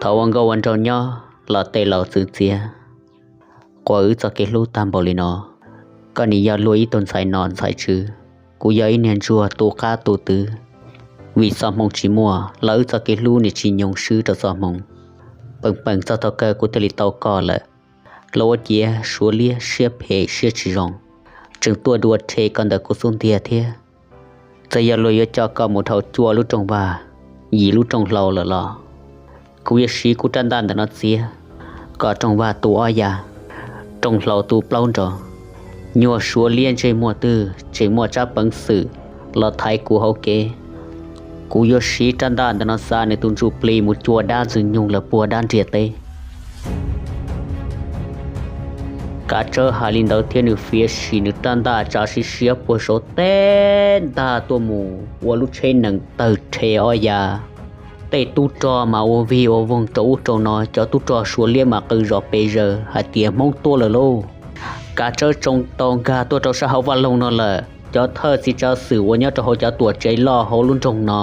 Thaum ua nkauj ua nraug nyob los tej laus txwv txiav, quas wb txoj kev hlub tag npaum li no. Koj nim yog luag ib tug ntxhais nom ntxhais tswv, kuv yog ib niag ntsuag tu qab tu twv. Vim txoj hmoo tsis muaj los wb txoj kev hlub nim tsis nyoog swb rau txoj hmoo. Peem peem txog thaum kawg kuv thiaj li tau koj lawm. Los ua ciav Suav liab siab phem siab tsis zoo, tseem tuaj dua rhe koj ntawm kuv xub ntiag thiab. Txawm yog luag yuav coj koj mus dhau cuaj lub rooj vag, yim lub rooj hlau lawm los kuv yuav siv kuv rab ntaj ntawm no txiav kom rooj vag tu ob ya, rooj hlau tu plaub nrov. Nyuag Suav liab ntsej muag twg tseem muaj tsab peev xwm los thaiv kuv hauv kev. Kuv yuav siv rab ntaj ntawm no xa nws tus ntsuj plig mus cua dab ntxwg nyoog lawm puag dab ntiaj teb. Kav Tsawb hais li ntawd thiab nws fiav sim nws rab ntaj tsa siab siab puag saum teb ntag tuaj mus ua lub tsheb nees tawg rhe ob ya. Tej tub rog mas ua vig ua voog rau ub rau no, cov tub rog Suav liab mas qw zom pes zaws hais tias Hmoob tuaj lawm lauj. Kav Tsawb tsoo tau nkag tuaj rau sab hauv vaj loog no lawm, cov thawj txiv tsav xwm uas nyob rau hauv cov tuam tsev loj hauv lub nroog no.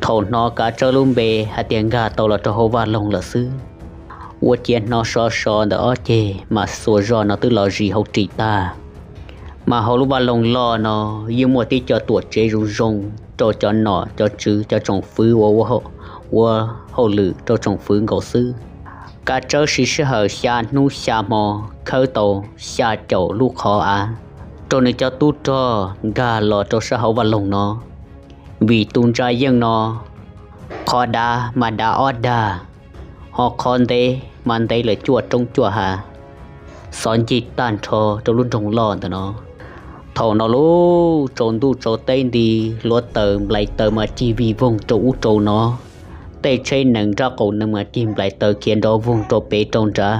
Thaum hnov Kav Tsawb lub npe hais tias nkag tau los rau hauv vaj loog lawm xwb, ua ciav hnov so so ntawm ob ceg mas xuas zog no twb los zis hauv ris tag. Mas hauv lub vaj loog loj no yeej muaj tib co tuam tsev zoo zoo rau cov nom cov tswv cov tsoom fwv uas ua hauj lwm rau tsoom fwv nkaus xwb. Kav Tsawb siv sij hawm xya hnub xya hmo khawb tau xya caum lub qhov av rau nws cov tub rog nkag los rau sab hauv vaj loog no. Vim tus ntsa yeej no qhov dav mas dav ob dag, ho qhov ntev mas ntev lawm cuaj roob cuaj hav, xov ncig tag nrho rau lub nroog loj ntawm no. Thaum no lub tsaus ntuj tsaus teb nti, hluav taws nplais taws mas cig vig voog rau ub rau no, tej tsheb nees nrab qaum nees mas cig nplais taws khiav nrov voog rau pem rau nrad.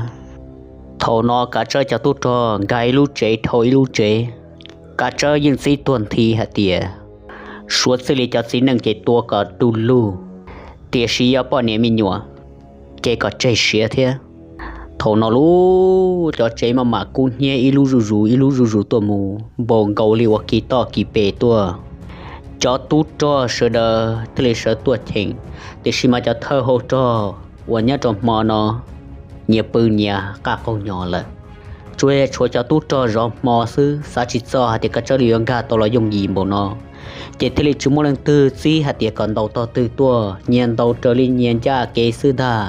Thaum no Kav Tsawb cov tub rog nkag ib lub tsev dhau ib lub tsev. Kav Tsawb yeej txib tuag nthi hais tias, Suav txij li cov txiv neej ces tua kom du lug, tiam sis yog poj niam me nyuam ces kom tseg siav thiab. Thaum no lub cov tsev maj mam kub hnyiab ib lub zuj zus ib lub zuj zus tuaj mus npaum nkaus li uas kis toj kis pes tuaj. Cov tub rog sawv daws thiaj li sawv tuaj cheem, tiam sis mas cov thawj hauv rog uas nyob rau hmo no nyias pw nyias qaj qaug nyo lawm. Tsuas tshuav cov tub rog zov hmo xwb, xav tsis txog hais tias Kav Tsawb li yuav nkag tau los yooj yim npaum no. Ces thiaj li tsis muaj leej twg txib hais tias kom ntaus tog twg tuaj, nyias ntaus raws li nyias ncaj kev xwb ntag.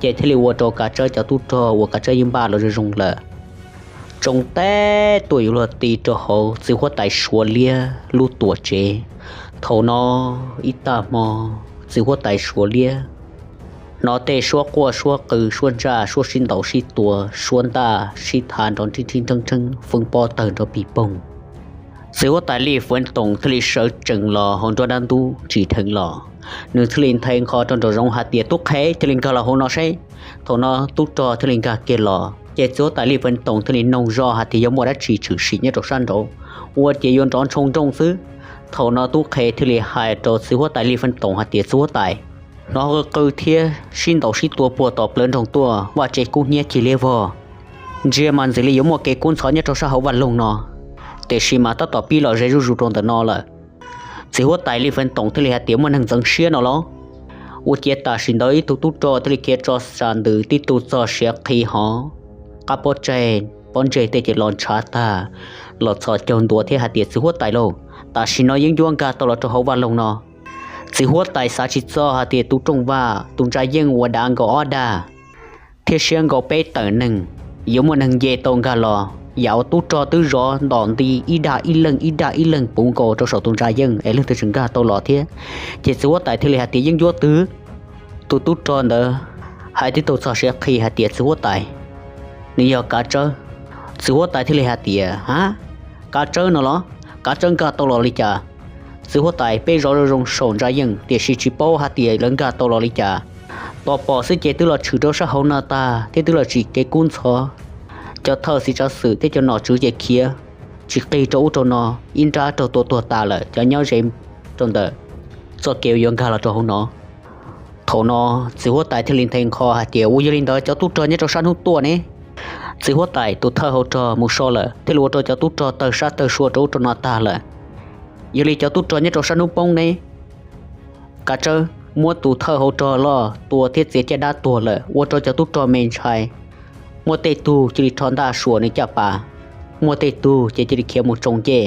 Ces thiaj li ua rau Kav Tsawb cov tub rog uas Kav Tsawb yeej npaj los zoo zoo lawm, tsoo teb tuaj yuav luag ti rau hauv txiv huab tais Suav liab lub tuam tsev. Thaum no ib tag hmo, txiv huab tais Suav liab hnov tej suab quaj suab qw suab ntsaj suab sib ntaus sib tua suab ntaj sib thav nrov nrhib nrhib nrheeb nrheeb fwb pob tawg nrov pig poog. Txiv huab tais Lij Fwv Toom thiaj li sawv tsees los hauv nruab dab ntub tsis dheev los. Nws thiaj li nthe nqho rau nraum zoov hais tias, Tub qhe, thiaj li nkag los hauv no seb. Thaum no tub rog thiaj li nkag kiag los, ces txiv huab tais Lij Fwv Toom thiaj li noog zoj hais tias yuav muaj dab tsi tshwm sim nyob rau sab nraud, ua ciav yuav nrov ntshoo nrooj xwb. Thaum no tub qhe thiaj li hais rau txiv huab tais Lij Fwv Toom hais tias, Txiv huab tais, hnov qw qw thiab sib ntaus sib tua puag tom plawv nroog tuaj, vaj tse kub hnyiab cig liab vog. Ntsia mas ntxim li yuav muaj kev kub ntxhov nyob rau sab hauv vaj loog no, tiam sis mas tab tom pib los ze zuj zus rau ntawm no lawm. Txiv huab tais Lij Fwv Toom thiaj li hais tias, Muaj neeg ntxeev siab no los? Ua ciav tam sim ntawd ib tug tub rog thiaj li khiav tso sam ntws tib tug txog siav qhi hov, qab pob tsaig pob ntseg tej ces los ntshav tag, los txhos caug ntua thiab hais tias, Txiv huab tais lauj, tam sim no yeeb ncuab nkag tau los rau hauv vaj loog no. Txiv huab tais xav tsis txog hais tias tus rooj vag tus ntsa yeej uas dav nkaus ob dag thiab siab nkaus peb tawm neeg, yuav muaj neeg nce tau nkag los. Yam uas tub rog twb zov ntom nti ib dag ib leeg ib dag ib leeg puv nkaus rau saum tus ntsa yeej es leej twg tseem nkag tau los thiab. Ces txiv huab tais thiaj li hais tias, Yeeb ncuab twg? Tus tub rog ntawd hais tib tug txog siav qhi hais tias, Txiv huab tais, nws yog Kav Tsawb. Txiv huab tais thiaj li hais tias, Ha, Kav Tsawb no los? Kav Tsawb nkag tau los li cas? Txiv huab tais, peb zov zoo zoo saum ntsa yeej tiam sis tsis paub hais tias lawv nkag tau los li cas. Tos pom xwb ces twb los tshwm rau sab hauv no tag thiab twb los tsim kev kub ntxhov. Cov thawj txiv tsav xwm thiab cov nom tswv ces khiav tsis qig rau ub rau no, ib nrab raug tua tuag tas lawm, cov nyob ze rau ntawm txoj kev uas yuav nkag los rau hauv no. Thaum no txiv huab tais thiaj li nthe nqho hais tias, Ua yog li ntawd cov tub rog nyob rau sab hnub tuaj ne? Txiv huab tais tus thawj hauv rog mus so lawm thiaj li ua rau cov tub rog tawg sab tawg sua rau ub rau no tag lawm. Yog li cov tub rog nyob rau sab hnub poob ne? Kav Tsawb, muab tus thawj hauv rog loj tua thiab txiav caj dab tuag lawm, ua rau cov tub rog me ntshai. Muaj tej tug cia li rho ntaj suas nws caj pas, muaj tej tug ces cia li khiav mus tsoo ncej,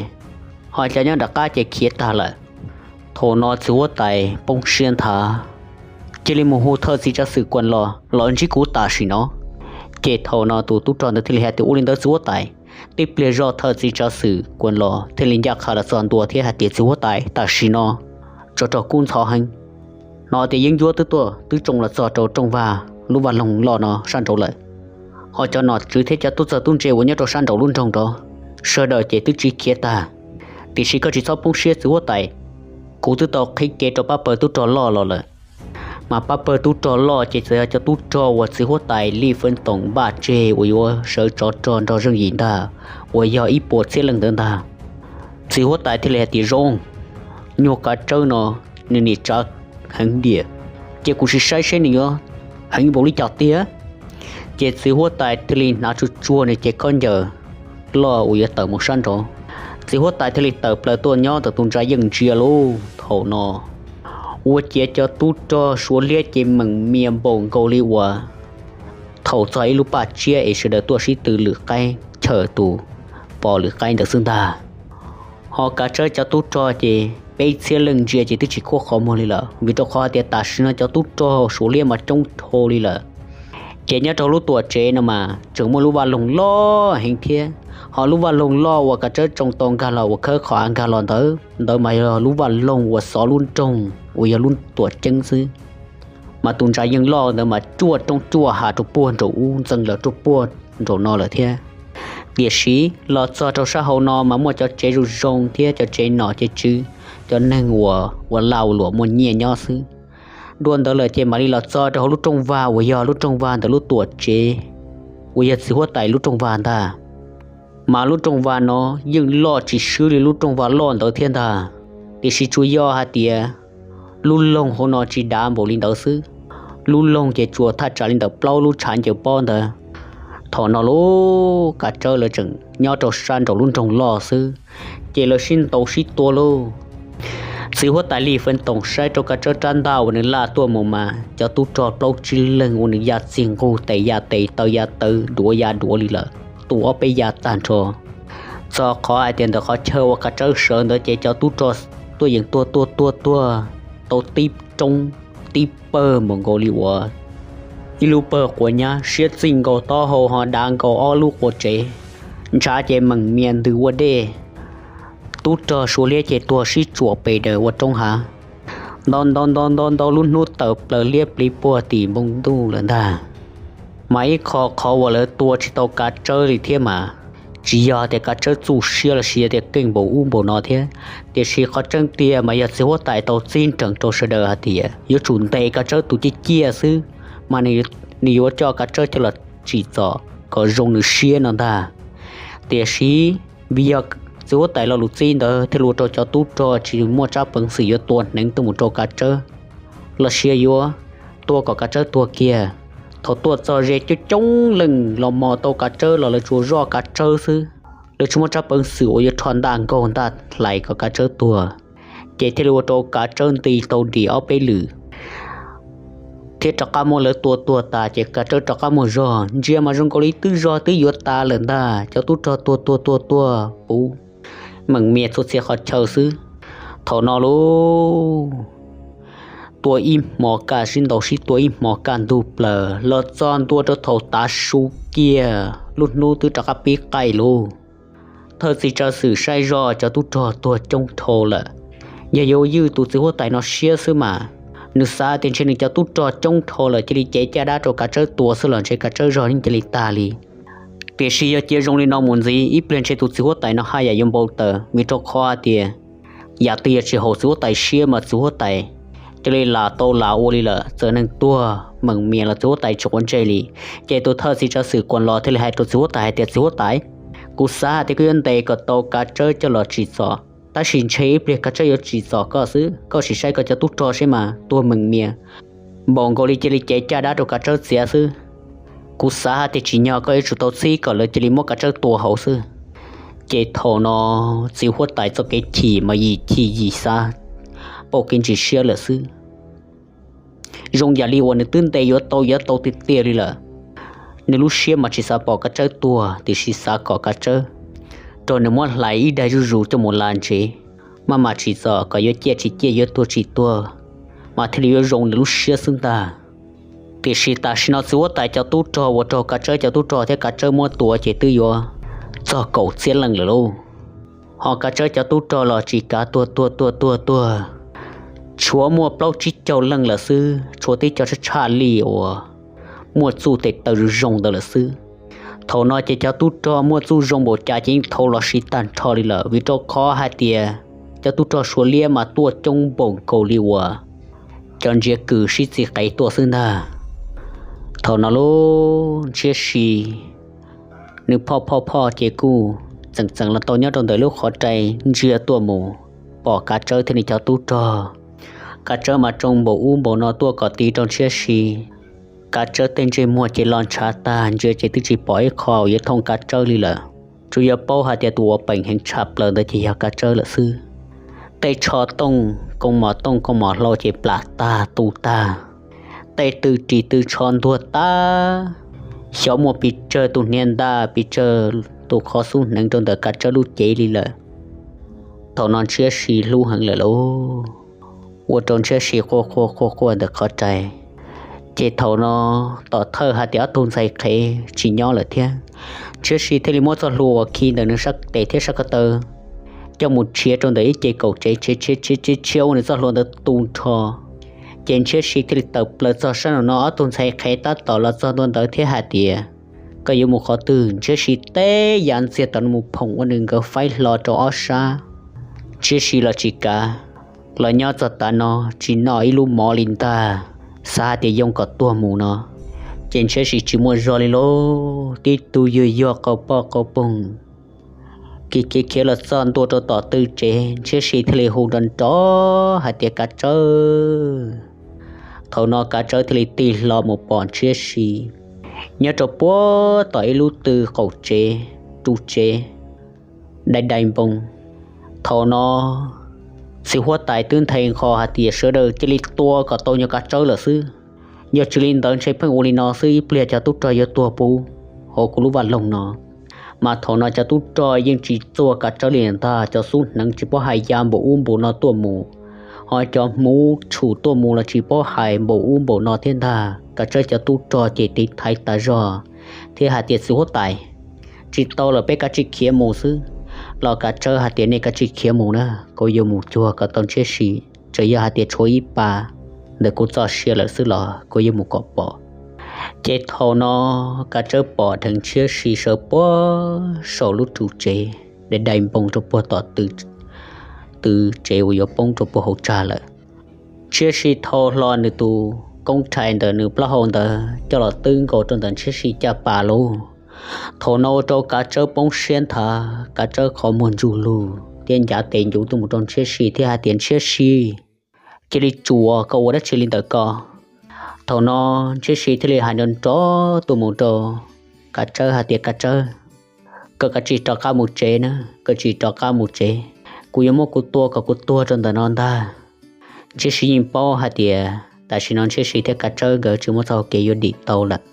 ho cov nyob nram qab ces khiav tag lawm. Thaum no txiv huab tais poob siab nthav, cia li mus hu thawj txiv tsav xwm Kuas los los ntsib kuv tam sim no. Ces thaum no tus tub rog ntawd thiaj li hais tias, ua li ntawd txiv huab tais. Tib pliag zoj thawj txiv tsav xwm Kuas los thiaj li ncaj qha los txog ntua thiab hais tias, txiv huab tais, tam sim no tsov rog kub ntxhov heev. No tias yeeb ncuab twb tuaj twb tsoo los txog rau rooj vag lub vaj loog loj no sab nraud lawm, ho cov nom tswv thiab cov tub txawj tub ntse uas nyob rau sab nraum lub nroog nrov, sawv daws ces twb tsiv khiav tag. Tiam sis koj tsis txhob poob siab txiv huab tais, kuv twb tau qhib kev rau pab pawg tub rog loj los lawm. Mas pab pawg tub rog loj ces txawm yog cov tub rog uas txiv huab tais Lij Feeb Toom npaj tseg uas yuav sawv tsov rog nrog zeej yim ntag, uas yog ib puas txhiab leej ntawd ntag. Txiv huab tais thiaj li hais tias, zoo, nyuag kav tsawb no nws nim tsav heev diam, ces kuv sim saib seb nws yuav heev npaum li cas tiag. Ces txiv huab tais thiaj li hnav tsuag tsuag nws cev khaub ncaws loj uas yuav tawm mus sab nraud. Txiv huab tais thiaj li tawm plaws tuaj nyob ntawm tus ntsa yeej ntsia lauj. Thaum no ua ciav cov tub rog Suav liab ces meem mias npaum nkaus li uas thaum txog ib lub paj tsiab es sawv daws tuaj sib tw lwm qaib chaw tus pom lwm qaib ntawd xwb ntag. Ho kav tsawb cov tub rog ces peb txhiab leej ntsia ces twb tsis khuab qhov muag li lawm, vim rau qhov hais tias tam sim no cov tub rog Suav liab mas coob dhau li lawm. Ces nyob rau lub tuam tsev no mas tseem muaj lub vaj loog loj heev thiab, ho lub vaj loog loj uas kav tsawb tsoo tau nkag los uas khawb qhov av nkag los ntawd ntawd mas yog lub vaj loog uas xov lub nroog uas yog lub tuam ceeb xwb. Mas tus ntsa yeej loj ntawd mas cuaj roob cuaj hav rau puag nraum ub ntxeev lawm rau puag nraum no lawm thiab. Tiam sis los txog rau sab hauv no mas muaj cov tsev zoo zoo thiab cov tsev nom tsev tswv, cov neeg uas ua laj ua luam muaj nyiaj nyob xwb. Dua ntawd lawm ces mam li los txog rau hauv lub rooj vag uas yog lub rooj vag ntawm lub tuam tsev uas yog txiv huab tais lub rooj vag ntag. Mas lub rooj vag no yeej loj tsis swb li lub rooj vag loj ntawd thiab ntag, tiam sis tsuas yog hais tias lub loog hauv no tsis dav npaum li ntawd xwb. Lub loog ces tsuas thaj tsam li ntawm plaub lub tshav ncaws pob ntawd. Thaum no lub kav tsawb lawv tseem nyob rau sab nraum lub nroog loj xwb, ces lawv sib ntaus sib tua lauj. Txiv huab tais Lis Feej Toom saib rau kav tsawb rab ntaj uas nws laj tuaj mus mas cov tub rog plaub tsib leeg uas nws ya txij nqug tes ya tes taw ya taw duav ya duav li lawm, tua ob peb ya tag nrho. Txog qhov hais tias ntawm qhov chaw uas kav tsawb sawv ntawd ces cov tub rog tuaj yeem tuag tuag tuag tuag tau tib roob tib pawg npaum nkaus li uas ib lub pawg quav nyab siab txij nkaus taub hau ho dav nkaus ob lub qua tsev, ntshav ces meem mias ntws ua dej. Tub rog Suav liab ces tuag sib tsuam pes daws ua roob hav, ntau ntau ntau ntau ntau lub hnub tawm plaws liab pliv puag tim npoo ntuj lawm ntag. Mas ib qho qhov uas lawv tua tsis tau kav tsawb li thiab mas tsis yog tias kav tsawb txuj siab los sis yog tias keej npaum ub npaum no thiab, tiam sis qhov tseeb tiag mas yog txiv huab tais tau txib nrees rau sawv daws hais tias yuav tsum ntes kav tsawb tus ciaj ciaj xwb, mas nws yuav coj kav tsawb coj los tsim txom kom zoo nws siab no ntag. Tiam sis vim yog txiv huab tais lo lus txib ntawd thiaj ua rau cov tub rog tsis muaj tsab peev xwm yuav tua hneev tuaj mus rau kav tsawb, los sis yuav tua kom kav tsawb tuag kiag. Thaum tuaj txog ze coob coob leej los mos tau kav tsawb los lawv tsuas zoj kav tsawb xwb, lawv tsis muaj tsab peev xwm uas yuav rho ntaj nkaug ntaj hlais kom kav tsawb tuag, ces thiaj li ua rau kav tsawb nti tau dim ob peb lwm thiab rov qab muab lawv tua tuag tas ces kav tsawb rov qab muaj zog. Ntsia mas zoo nkaus li twb zog twb yuav tas lawm ntag, cov tub rog tuag tuag tuag tuag puv meem mias txhua txhia qhov chaw xwb. Thaum no lauj, tua ib hmo kaj sib ntaus sib tua ib hmo kaj ntug plaws los txog ntua rau thaum tav su kiag lub hnub twb rov qab pib qaij lauj. Thawj txiv tsav xwm saib zoj cov tub rog tuag coob dhau lawm, yog yuav ywj tus txiv huab tais no siab xwb mas nws xav tias ntshe nws cov tub rog coob dhau lawm cia li cev caj dab rau kav tsawb tua xwb los ntshe kav tsawb zog yeej cia li tag li. Tiam sis yog cia zoo li no mus ntxiv ib pliag ntshe tus txiv huab tais no haj yam yuav npau taws, vim rau qhov hais tias yam twg yog tsis haum txiv huab tais siab mas txiv huab tais cia li lam tau lam ua li lawm, txawm neeg tuag meem mias los txiv huab tais tsis quav ntsej li. Ces tus thawj txiv tsav xwm Kuas Los thiaj li hais rau txiv huab tais hais tias, txiv huab tais, kuv xav hais tias koj yuav ntes kom tau kav tsawb coj los tsim txom, tab sis ntshe ib pliag kav tsawb yuav tsim txom koj xwb, koj sim saib koj cov tub rog seb mas tuag meem mias npaum nkaus li cia li cev caj dab rau kav tsawb txiav xwb. Kuv xav hais tias tsim nyog koj yuav tsum tau txhib kom lawv cia li muab kav tsawb tua hauv xwb. Ces thaum no txiv huab tais txoj kev chim mas yim chim yim xav, pauj kev ntsis siab lawm xwb. zoo yam li uas nws twb ntes yuav tau yuav tau tiag tiag li lawm. Nws lub siab mas tsis xav pom Kav Tsawb tuag, tiam sis xav kom Kav Tsawb raug nws muab hlais ib daig zuj zus coj mus las ntsev, maj mam tsim txom kom yuav ciaj tsis ciaj yuav tuag tsis tuag, mas thiaj li yuav zoo nws lub siab xwb ntag. Tiam sis tam sim no txiv huab tais cov tub rog uas raug Kav Tsawb cov tub rog thiab Kav Tsawb muab tua ces twb yuav txog kaum txhiab leej lawm lauj. Ho Kav Tsawb cov tub rog los tsis kav, tuag tuag tuag tuag tuag, tshuav muaj plaub tsib caug leej lawm xwb, tshuav tib co tshaj tshaj li uas muaj txuj tes taw zoo zoo ntawd lawm xwb. Thaum no ces cov tub rog muaj txuj zoo npaum cas ces yeej thau los siv tag nrho li lawm, vim rau qhov hais tias cov tub rog Suav liab mas tuaj coob npaum nkaus li uas cov ntsiav kws sib txiv qev tuaj xwb ntag. Thaum no lub Ntshiab Si nws phoj phoj phoj ces kuj txeem txeem los tau nyob rau ntawm lub qhov rai ntsia tuaj mus, pom Kav Tsawb thiab nws cov tub rog. Kav Tsawb mas tsoo npaum ub npaum no tuaj kom tiv rau Ntshiab Si. Kav Tsawb tej ntsej muag ces los ntshav tag, ntsia ces twb tsis pom ib qho uas yuav thooj Kav Tsawb li lawm. Tsuas yog paub hais tias tus uas peem heev tshaj plaws ntawd ces yog Kav Tsawb lawm xwb. Tej tsho tooj, koo mom tooj koo mom hlau ces plam tag tu tag. Tej tw ris tw tsho ntuag tag, xyov muaj pes tsawg tus hniav ntaj, pes tsawg tus qhov xub hneev rau ntawm Kav Tsawb lub cev li lawm. Thaum no Ntshiab Si hlub heev lawm lauj, ua rau Ntshiab Si quaj quaj quaj quaj ntawm qhov rai. Ces thaum no tom thawj hais tias ob tug ntxhais qhev tsis nyob lawm thiab, Ntshiab Si thiaj li muab txoj hlua uas khi ntawm nws sab tes thiab sab ko taw coj mus tshiav rau ntawm ib ce kaum tsev, tshiav tshiav tshiav tshiav ua nws txoj hlua ntawd tu nrho. Ces Ntshiab Si thiaj li tawm plaws txog sab nraum no, ob tug ntxhais qhev tab tom los txog ntua ntawd thiab hais tias, koj yuav mus qhov twg? Ntshiab Si teb yav ntxiag tom no mus phoom ua nws nkawd faib hlo rau ob sab. Ntshiab Si los tsis kav, los nyob txog tav no tsis noj ib lub mov li ntag, xav hais tias yoo kom tuag mus no. Ces Ntshiab Si tsis muaj zog li lauj, tib tug yuag yuag qau poj qau poog, khiav khiav khiav los txog ntua rau tom tw tsev, Ntshiab Si thiaj li hu nrov nrov hais tias, Kav Tsawb! Thaum no Kav Tsawb thiaj li tig hlo mus pom Ntshiab Si nyob rau puag tom ib lub tw qaum tsev, ru tsev, dai dai npoo. Thaum no txiv huab tais twb nthe nqho hais tias sawv daws cia li tua kom tau nyuag Kav Tsawb lawm xwb. Yog tsis li ntawd ntshe pheej ua li no xwb ib pliag cov tub rog yuav tuag puv hauv kuv lub vaj loog no. Mas thaum no cov tub rog yeej tsis txuag Kav Tsawb li ntag, cov xub hneev tsis paub hais ya npaum ub npaum no tuaj mus, ho cov hmuv tshum tuaj mus los tsis paub hais npaum ub npaum no thiab ntag. Kav Tsawb cov tub rog ces tiv thaiv tas zog thiab hais tias, Txiv huab tais, tsis tau lawm, peb kav tsij khiav mus xwb. Los Kav Tsawb hais tias, Nej kav tsij khiav mus na, kuv yuav mus cuag kom tau Ntshiab Si, tsuas yog hais tias tshuav ib pa ntawm kuv txoj sia lawm xwb los kuv yuav mus kom pom. Ces thaum no Kav Tsawb pom dheev Ntshiab Si sawv puag saum lub ru tsev, dai dai npoo rau puag tom tw tsev uas yuav poob rau puag hauv tsag lawm. Ntshiab Si thau hlo nws tus koob rhais ntawm nws plaub hau ntawd coj los twb nkaus rau ntawm Ntshiab Si caj pas lauj. Thaum no ua rau Kav Tsawb poob siab nthav, Kav Tsawb qhov muag ntsug lug thiab ncav tes ncuv tuaj mus rau Ntshiab Si thiab hais tias, Ntshiab Si, cia li tsuas, koj ua dab tsi li ntawm ko? Thaum no Ntshiab Si thiaj li hais nrov nrov tuaj mus rau Kav Tsawb hais tias, Kav Tsawb, koj kav tsij rov qab mus tsev na, koj tsis rov qab mus tsev, kuv yuav muab kuv tua kom kuv tuag rau ntawm no ntag. Ntshiab Si yeej paub hais tias tam sim no Ntshiab Si thiab Kav Tsawb nkawd tsis muaj txoj hau kev yuav dim tau lawm.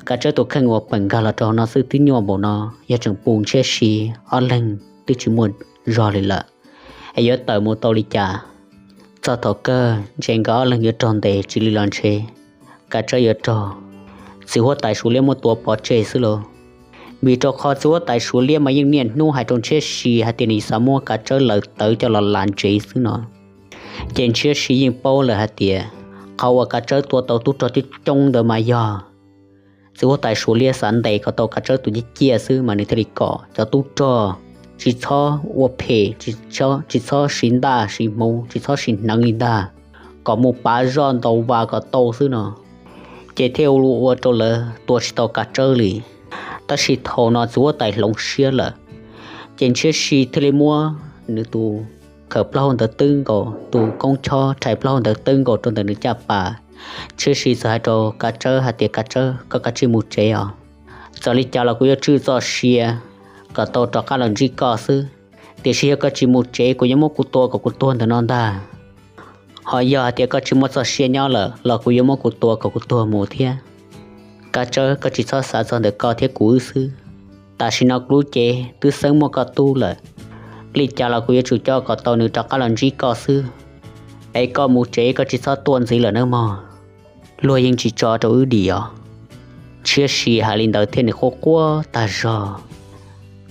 Kav Tsawb tus kheej uas peem nkag los rau hauv no xwb twb nyuaj npaum no, yog tseem pus Ntshiab Si, ob leeg twb tsis muaj zog li lawm, es yuav tawm mus tau li cas? Txog thaum kawg ntshe nkawd ob leeg yuav raug ntes tsis li los ntshe Kav Tsawb yuav raug txiv huab tais Suav liab muab tua pov tseg xwb lauj. Vim rau qhov txiv huab tais Suav liab mas yeej niaj hnub hais rau Ntshiab Si hais tias nws xav muab Kav Tsawb laws tawv coj los lam ntsev xwb no. Ces Ntshiab Si yeej paub lawm hais tias qhov uas Kav Tsawb tua tau tub rog coob coob ntawd mas yog txiv huab tais Suav liab xav ntes kom tau Kav Tsawb tus ciaj ciaj xwb mas nws thiaj li kom cov tub rog tsis txhob ua phem, tsis txhob siv ntaj siv hmuv, tsis txhob siv hneev li ntag, kom mus pav zoj ntaus vas kom tau xwb no. Ces thiaj ua rau lawv tua tsis tau Kav Tsawb li. Tab sis thaum no txiv huab tais hloov siab lawm, ces Ntshiab Si thiaj li muab nws tus khaws plaub hau ntawd twb nkaus, tus koob chob rhais plaub hau ntawd twb nkaus rau ntawm nws caj pas. Ntshiab Si txawm hais rau Kav Tsawb hais tias, Kav Tsawb, koj kav tsij mus tsev os. Txawm li cas los kuv yuav tswj txoj sia kom tau rov qab los ntsib koj xwb, tiam sis yog koj tsis mus tsev kuv yuav muab kuv tua kom kuv tuag ntawm no ntag. Ho yog hais tias koj tsis muaj txoj sia nyob lawm los kuv yuav muab kuv tua kom kuv tuag mus thiab. Kav Tsawb, koj tsis txhob xav txog ntawm koj thiab kuv wb xwb. Tam sim no kuv lub cev twb xeeb muaj koj tub lawm, li cas los kuv yuav tsum coj kom tau nws rov qab los ntsib koj xwb. Es koj mus tsev koj tsis txhob tuaj ntxiv lawm nawb mog, luag yeej tsis tso rau wb dim os. Ntshiab Si hais li ntawd thiab nws quaj quaj tag zog.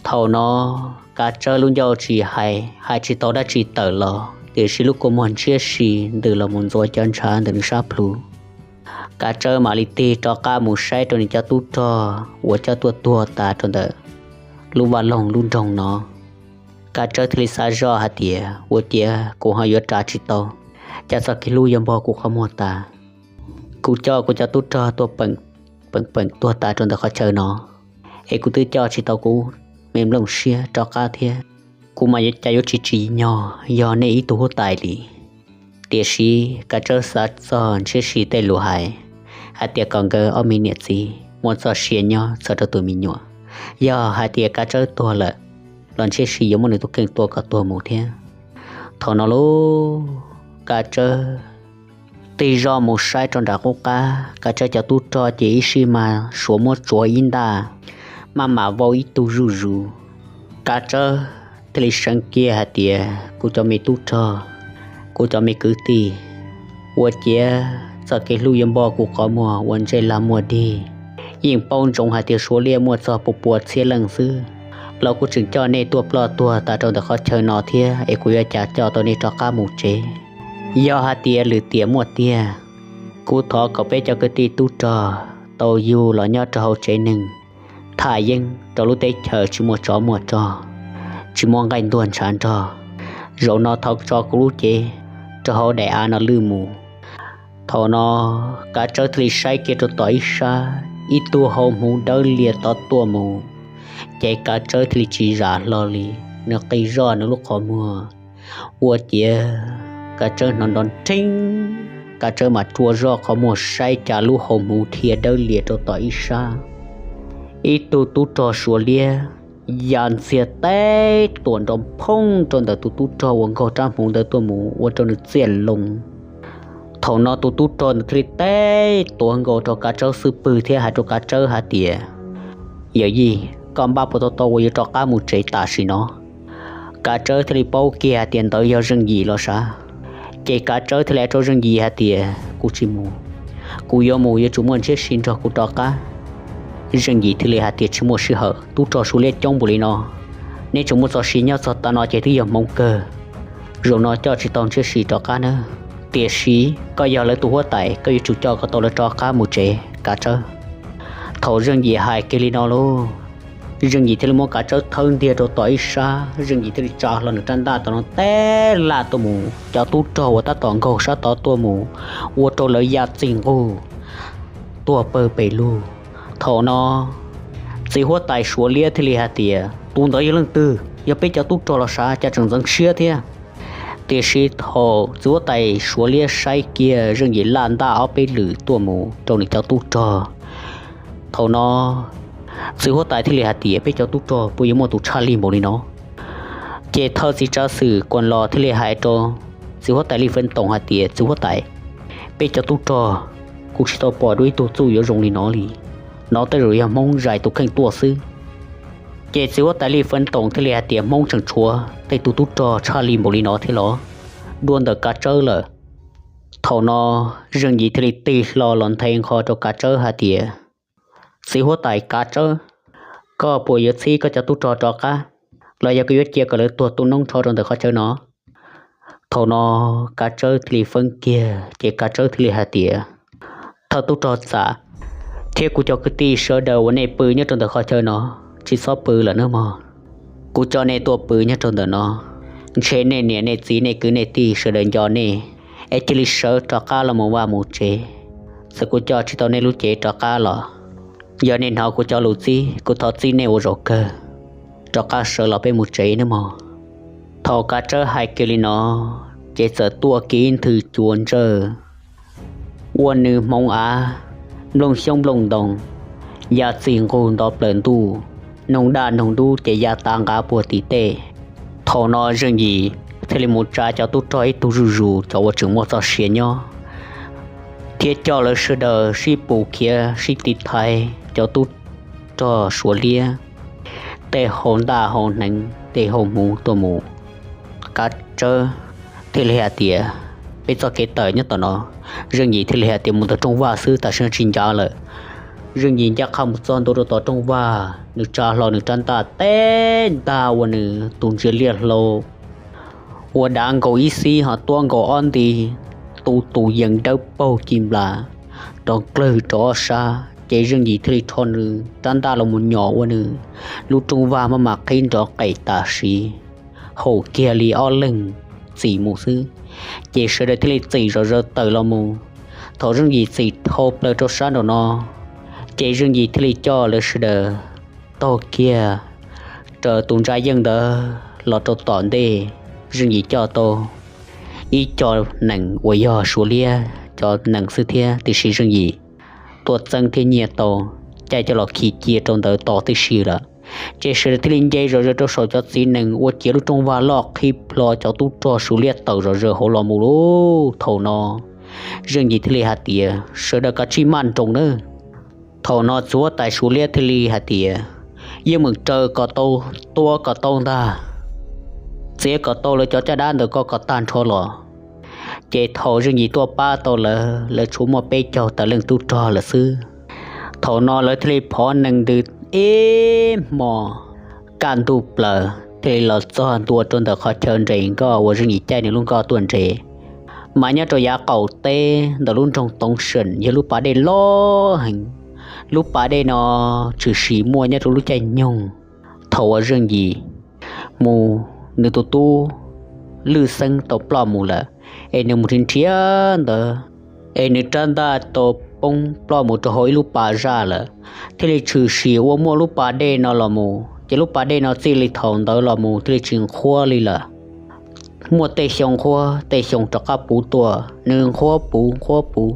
Thaum no Kav Tsawb lub ncauj tsis hais, hais tsis tau dab tsi tawm los, tiam sis lub kua muag ntshiab si ntws los mus ntxuav cov ntshav ntawm nws sab plhu. Kav Tsawb mam li tig rov qab mus saib rau nws cov tub rog uas coj tuaj tuag tas rau ntawm lub vaj loog lub nroog no. Kav Tsawb thiaj li xav zoj hais tias, ua ciav kuv ho yuav ras tsis tau, cas txoj kev hlub yuav npog kuv qhov muag tas. Kuv coj kuv cov tub rog tuaj peem peem tuag tas rau ntawm qhov chaw no, es kuv twb coj tsis tau kuv me nplooj siab rov qab thiab. Kuv mas cas yuav tsis tsim nyog yog nej ib tug huab tais li. Tiam sis Kav Tsawb xav txog Ntshiab Si tej lus hais, hais tias kom nkawd ob me niam txiv muaj txoj sia nyob txog rau tus me nyuam. Yog hais tias Kav Tsawb tuag lawm, los Ntshiab Si yuav muab nws tus kheej tua kom tuag mus thiab. Thaum no lub Kav Tsawb tig zoj mus saib rau nram qub qab, Kav Tsawb cov tub rog ces ib sij mas suav muab tsuav ib ntaj, maj mam vau ib tug zuj zus. Kav Tsawb thiaj li seev kiag hais tias, kuv cov me tub rog, kuv cov me kwv tij, ua ciav txoj kev hlub yuav npog kuv qhov muag ua ntsej lag muag dig. Yeej paub ntsoov hais tias Suav liab muaj txog pua pua txhiab leej xwb, los kuv tseem coj nej tuaj ploj tuag tas rau ntawm qhov chaw no thiab, es kuv yuav cas coj tau nej rov qab mus tsev. Yog hais tias lwm tiam muaj tiag, kuv thov kom peb cov kwv tij tub rog tau yug los nyob rau hauv tsev neeg, tham yeeb rau lub teb chaws tsis muaj tsov muaj rog, tsis muaj nqaij ntuag ntshav nrog. Zaum no thov tso kuv lub cev rau hauv daim av no lwj mus. Thaum no Kav Tsawb thiaj li saib kiag rau tom ib sab, ib tug hau hmuv dawb lias tod tuaj mus, ces Kav Tsawb thiaj li tsis zam hlo li, nws qi zoj nws lub qhov muag. Ua ciav Kav Tsawb hnov nrov nrheeb, Kav Tsawb mam rua zoj qhov muag saib cas lub hau hmuv dhia dawb lias rau tom ib sab. Ib tug tub rog Suav liab ya ntxiag teb tuam nrov phooj rau ntawm tus tub rog uas nkaug rab hmuv ntawd tuaj mus ua rau nws txiaj loo. Thaum no tus tub rog ntawd thiaj li teb tuav nkaus rau Kav Tsawb xub pwg thiab hais rau Kav Tsawb hais tias, yawm yij, koj npaj puas tau tau uas yuav rov qab mus tsev tam sim no? Kav Tsawb thiaj li paub kiag hais tias ntawd yog Zeej Yim los sav. Ces Kav Tsawb thiaj li hais rau Zeej Yim hais tias, kuv tsis mus, kuv yuav mus yuav tsum muaj Ntshiab Si nrog kuv rov qab. Zeej Yim thiaj li hais tias, tsis muaj sij hawm, tub rog Suav liab coob npaum li no, neb tseem muaj txoj sia nyob txog tav no ces twb yog hmoov kawg. Zaum no coj tsis tau Ntshiab Si rov qab nawb, tiam sis koj yog lawv tus huab tais, koj yuav tsum coj kom tau lawv rov qab mus tsev Kav Tsawb. Thaum Zeej Yim hais kiag li no lauj, Zeej Yim thiaj li muab Kav Tsawb thawb ntiag rau tom ib sab, Zeej Yim thiaj li tsa hlo nws rab ntaj tom no teb laj tuaj mus, cov tub rog uas tab tom nkaug sab tod tuaj mus ua rau lawv ya txij nqug tuag pawg pes lug. Thaum no txiv huab tais Suav liab thiaj li hais tias, tus ntawd yog leej twg? Yog peb cov tub rog los sav, cas tseem ntxeev siab thiab. Tiam sis thaum txiv huab tais Suav liab saib kiag Zeej Yim laj ntaj ob peb lwm tuaj mus rau nws cov tub rog, thaum no txiv huab tais thiaj li hais tias, peb cov tub rog puas yuav muaj tus tshaj lij npaum li no? Ces thawj txiv tsav xwm Kuam Los thiaj li hais rau txiv huab tais Li Feev Toom hais tias, txiv huab tais, peb cov tub rog, kuv tsis tau pom dua ib tug txuj yuav zoo li no li. No tej zaum yog Hmoob zais tus kheej tuaj xwb. Ces txiv huab tais Li Feev Toom thiaj li hais tias, Hmoob tseem tshuav tej tus tub rog tshaj lij npaum li no thiab los? Dua ntawm Kav Tsawb lawm. Thaum no Zeej Yim thiaj li tig hlo los nthe nqho rau Kav Tsawb hais tias, txiv huab tais Kav Tsawb, koj puas yuav txhib koj cov tub rog rov qab, los yog koj yuav cia kom lawv tuag tu noob nrho rau ntawm qhov chaw no? Thaum no Kav Tsawb thiaj li feeb kiag, ces Kav Tsawb thiaj li hais tias, thawj tub rog Txam, thiab kuv cov kwv tij sawv daws uas nej pw nyob rau ntawm qhov chaw no, tsis txhob pw lawm nawb mog. Kuv coj nej tuaj pw nyob rau ntawm no, ntshe nej niam nej txiv nej kwv nej tij sawv daws nco nej, es cia li sawv rov qab los mus vaj mus tsev. Txawm kuv coj tsis tau nej lub cev rov qab los, yog nej hnov kuv cov lus txib, kuv thov txib nej ua zaum kawg, rov qab sawv los peb mus tsev nawb mog. Thaum Kav Tsawb hais kiag li no, ces txawm tuaj kiag ib nthwv cua ntsawj, ua nws hmoov av, nplooj xyoob nplooj ntoo, ya txij nqug nto plaws ntuj, noog daj noog dub ces ya tav nqav puag tim tej. Thaum no Zeej Yim thiaj li mus tsa cov tub rog ib tug zuj zus cov uas tseem muaj txoj sia nyob, thiab coj lawv sawv daws sib pus khiav sib tiv thaiv cov tub rog Suav liab tej hau ntaj hau hneev tej hau hmuv tuaj mus. Kav Tsawb thiaj li hais tias, peb txoj kev tawm nyob tom no. Zeej Yim thiaj li hais tias, mus tom rooj vag xwb, tam sim no tsis ncav lawm. Zeej Yim ncaj qha mus txog ntua rau tom rooj vag, nws tsa hlo nws rab ntaj teb ntag ua nws tus ntsia liaj hlau ua dav nkaus ib xib ho tuab nkaus ob nti, tu tus yees dawb paug ci nplas rov dlawg rau ob sab. Ces Zeej Yim thiaj li rho nws rab ntaj los mus nyom ua nws lub rooj vag maj mam qhib nrov qes tam sim, haum kiag li ob leeg txim mus xwb. Ces sawv daws thiaj li txim zom zaws tawm los mus. Thaum Zeej Yim txim dhau plaws rau sab nraum no, ces Zeej Yim thiaj li coj lawv sawv daws taug kiag raws tus ntsa yeej ntawd los rau tom ntej. Zeej Yim coj tau ib co nees uas yog Suav liab cov nees xwb thiab, tiam sis Zeej Yim tuaj txeeb thiab nyiag tau caij coj los khi cia rau ntawd tos tib si lawm. Ces sawv daws thiaj li nce zom zaws rau saum cov txiv nees ua ciav lub rooj vag loj qhib plho cov tub rog Suav liab tawm zom zaws hauv los mus lauj. Thaum no Zeej Yim thiaj li hais tias, sawv daws kav tsij maj nroos nawb. Thaum no txiv huab tais Suav liab thiaj li hais tias, yeej meem raws kom tau, tua kom tau ntag, txiav kom tau lawv cov caj dab ntawm ko kom tag nrho los. Ces thaum Zeej Yim tuaj pab tau lawv, lawv tshuav muaj peb caug tawm leej tub rog lawm xwb. Thaum no lawv thiaj li phov nees ntws ib hmo kaj ntug plaws thiaj li los txog ntua rau ntawm qhov chaw nres nkoj uas Zeej Yim caij nws lub nkoj tuaj nres. Mas nyob rau yav qaum teb ntawm lub nroog Toov Seem yog lub pas dej loj heev. Lub pas dej no tshwm sim muaj nyob rau lub caij nyoog thaum uas Zeej Yim mus nws tus tub Lwj Xeeb tau ploj mus lawm, es nws mus nrhiav nrhiav ntawd, es nws rab ntaj tau poob ploj mus rau hauv ib lub pas zaj lawm, thiaj li tshwm sim ua muaj lub pas dej no los mus. Ces lub pas dej no txij li thaum ntawd los mus thiaj li tsis nqhuab li lawm. Muaj tej xyoo nqhuab tej xyoo rov qab puv tuaj, nws nqhuab puv nqhuab puv,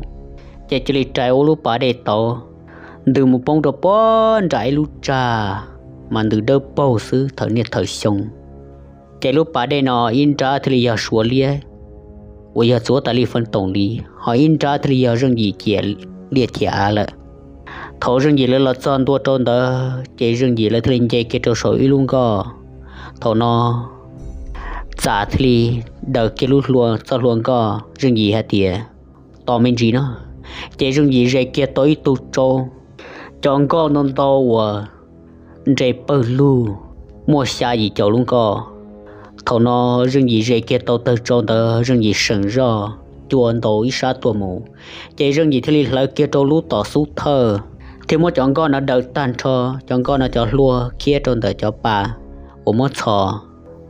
ces cia li rais ua lub pas dej tauv ntws mus poob rau puag nram ib lub tsag, mas ntws dawb paug xwb thaum niaj thaum xyoo. Ces lub pas dej no ib nrab thiaj li yog Suav liab uas yog txiv huab tais Lij Feeb Toom li, ho ib nrab thiaj li yog Zeej Yim ciam liaj ciam av lawm. Thaum Zeej Yim lawv los txog ntua rau ntawd ces Zeej Yim lawv thiaj li nce kiag rau saum ib lub nkoj. Thaum no Txam thiaj li daws kiag lub hlua, txoj hlua nkoj, Zeej Yim hais tias, tos me ntsis no. Ces Zeej Yim ze kiag tau ib tug tsau, cov nkoj ntau ntau uas nres pawg lug, muaj xya yim caum lub nkoj. Thaum no Zeej Yim ze kiag tau tawg tsau ntawd, Zeej Yim seem zoj cua ntaus ib sab tuaj mus, ces Zeej Yim thiaj li hlawv kiag rau lub tom xub thawj thiab muab cov nkoj no daws tag nrho. Cov nkoj no cov hlua khiab rau ntawm cov pa uas muab txhos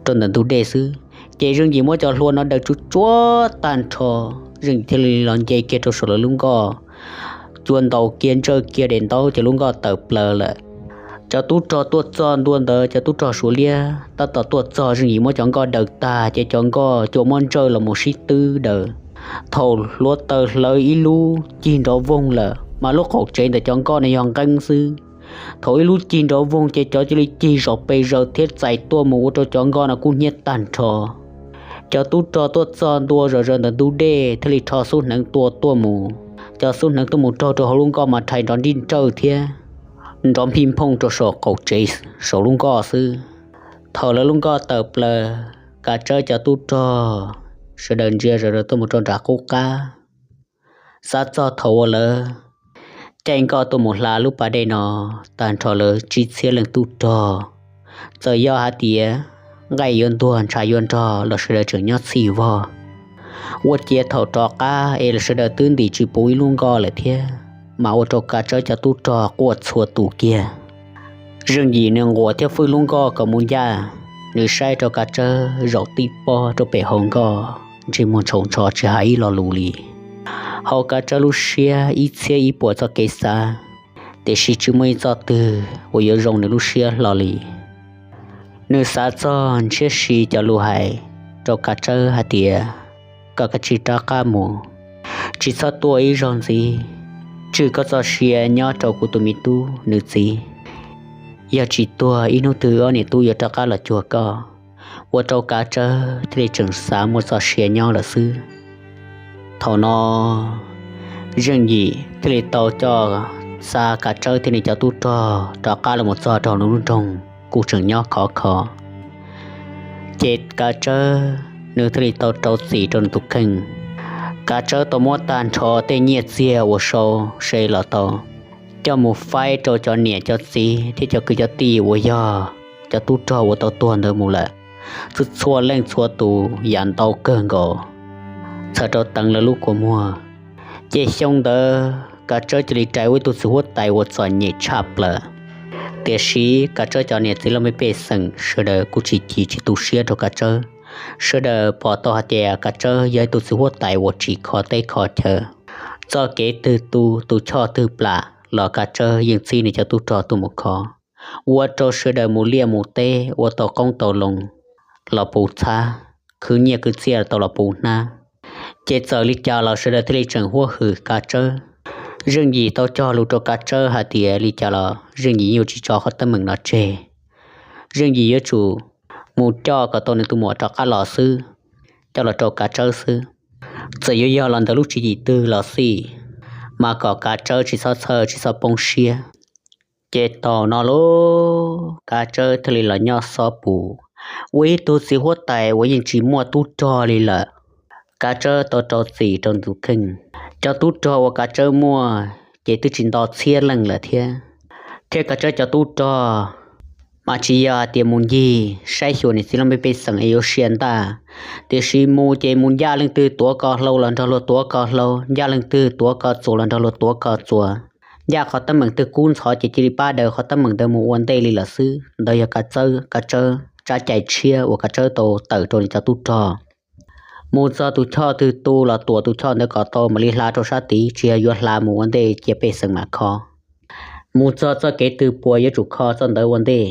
rau ntawm ntug dej xwb. Ces Zeej Yim muab cov hlua no daws tsuj tsuav tag nrho, Zeej Yim thiaj li los nce kiag rau saum lawv lub nkoj, cua ntaus kiag ntsawj kiag daim ntaub ces lub nkoj tawm plaws lawm. Cov tub rog tuaj txog ntua ntawd, cov tub rog Suav liab tab tom tuaj txog, Zeej Yim muab cov nkoj daws tag ces cov nkoj cua muab ntsawj los mus sib twb daws. Thaum hluav taws hlawv ib lub cig nrov voog lawm mas lub qaum tsev ntawm cov nkoj no yog nqeeb xwb. Thaum ib lub cig nrov voog ces cov cia li cig zom pes zaws thiab txais tuaj mus ua rau cov nkoj no kub hnyiab tag nrho. Cov tub rog tuaj txog ntua zom zaws ntawm ntug dej thiaj li rho xub hneev tua tuaj mus. Cov xub hneev tuaj mus raug rau hauv lub nkoj mas rhais nrov nrij nrawj thiab nrov nphij nphooj rau saum qaum tsev, saum lub nkoj xwb. Thaum lawv lub nkoj tawm plaws, Kav Tsawb cov tub rog sawv daws ntsia zom zaws tuaj mus rau nram qub qab. Xav txog thaum uas lawv caij nkoj tuaj mus hla lub pas dej no, tag nrho lawv tsib txhiab leej tub rog, txawm yog hais tias nqaij yuav ntuag ntshav yuav nrog los sawv daws tseem nyob txhij vog. Ua ciav thaum rov qab es los sawv daws twb ntim tsis puv ib lub nkoj lawm thiab, mas ua rau Kav Tsawb cov tub rog quaj txhua tus kiag. Zeej Yim nws nquas thiab fwj lub nkoj kom mus ncaj, nws saib rau Kav Tsawb zaum tib pob rau pem hauv nkoj, ntsej muag ntshau ntsho tsis hais ib lo lus li. Hauv Kav Tsawb lub siab ib txhiab ib puas txoj kev xav, tiam sis tsis muaj ib txoj twg uas yuav zoo nws lub siab hlo li. Nws xav txog ntshiab si cov lus hais rau Kav Tsawb hais tias, koj kav tsij rov qab mus, tsis txhob tuaj ib zaug ntxiv, tswj koj txoj sia nyob rau kuv tus me tub nws txiv. Yog tsis tuag ib hnub twg ob niam tub yuav rov qab los cuag koj. ua rau Kav Tsawb thiaj li tseem xav muaj txoj sia nyob lawm xwb. Thaum no Zeej Yim thiaj li tau coj xa Kav Tsawb thiab nws cov tub rog rov qab los mus txog rau lub nroog kuj tseem nyob khov kho. Ces Kav Tsawb nws thiaj li tau rau txim rau nws tus kheej. Kav Tsawb tau muab tag nrho tej nyiaj txiag uas sau se los tau coj mus faib rau cov niam cov txiv thiab cov kwv cov tij uas yog cov tub rog uas tau tuag ntawd mus lawm, txhua txhua leej txhua tus yam ntau kawg nkaus, txhawm rau teev lawv lub kua muag. Ces xyoo ntawd Kav Tsawb cia li rais ua ib tug txiv huab tais uas txom nyem tshaj plaws. Tiam sis Kav Tsawb cov niam txiv laj mej pej xeem sawv daws kuj tsis chim tsis tu siab rau Kav Tsawb. Sawv daws pom tau hais tias Kav Tsawb yog ib tug txiv huab tais uas tsim kho teb kho chaw. Txoj kev twg tu, tus choj twg plam los Kav Tsawb yeej txib nws cov tub rog tuaj mus kho, ua rau sawv daws mus liaj mus teb ua tau qoob tau loo los puv txhab, khwv nyiaj khwv txiaj tau los puv hnab. Ces txawm li cas los sawv daws thiaj li tseem huab hwm Kav Tsawb. Zeej Yim tau cog lus rau Kav Tsawb hais tias li cas los Zeej Yim yuav tsis tso qhov teeb meem no tseg. Zeej Yim yuav tsum mus coj kom tau nws tus muam rov qab los xwb, coj los rau Kav Tsawb xwb. Txawm yuav yog los ntawm lub tswv yim twg los xij, mas kom Kav Tsawb tsis txhob txhawj tsis txhob poob siab. Ces thaum no lauj, Kav Tsawb thiaj li los nyob xob pus, ua ib tug txiv huab tais uas yeej tsis muaj tub rog li lawm. Kav Tsawb tau rau txim rau tus kheej. Cov tub rog uas Kav Tsawb muaj ces twb tsis nto txhiab leej lawm thiab. Thiab Kav Tsawb cov tub rog mas tsis yog hais tias mus ncig saib xyuas niam txiv laj mej pej xeem es yuav sia ntaj, tiam sis mus ces mus ncaj leej twg tuav ko hlau los nrog luag tuav ko hlau, ncaj leej twg tuav ko txuas los nrog luag tuav ko txuas. Ncaj qhov teeb meem twg kub ntxhov ces cia li pab daws qhov teeb meem ntawd mus ua ntej li lawm xwb. Ntawd yog Kav Tsawb, Kav Tsawb tsab cai tshiab uas Kav Tsawb tau tawm rau nws cov tub rog. Mus txog tus choj twg tu los tuam tus choj ntawd kom tau mam li hla rau sab tid, tsis yog yuav hla mus ua ntej cia pej xeem mam kho. Mus txog txoj kev twg puas yuav tsum kho txoj ntawd ua ntej.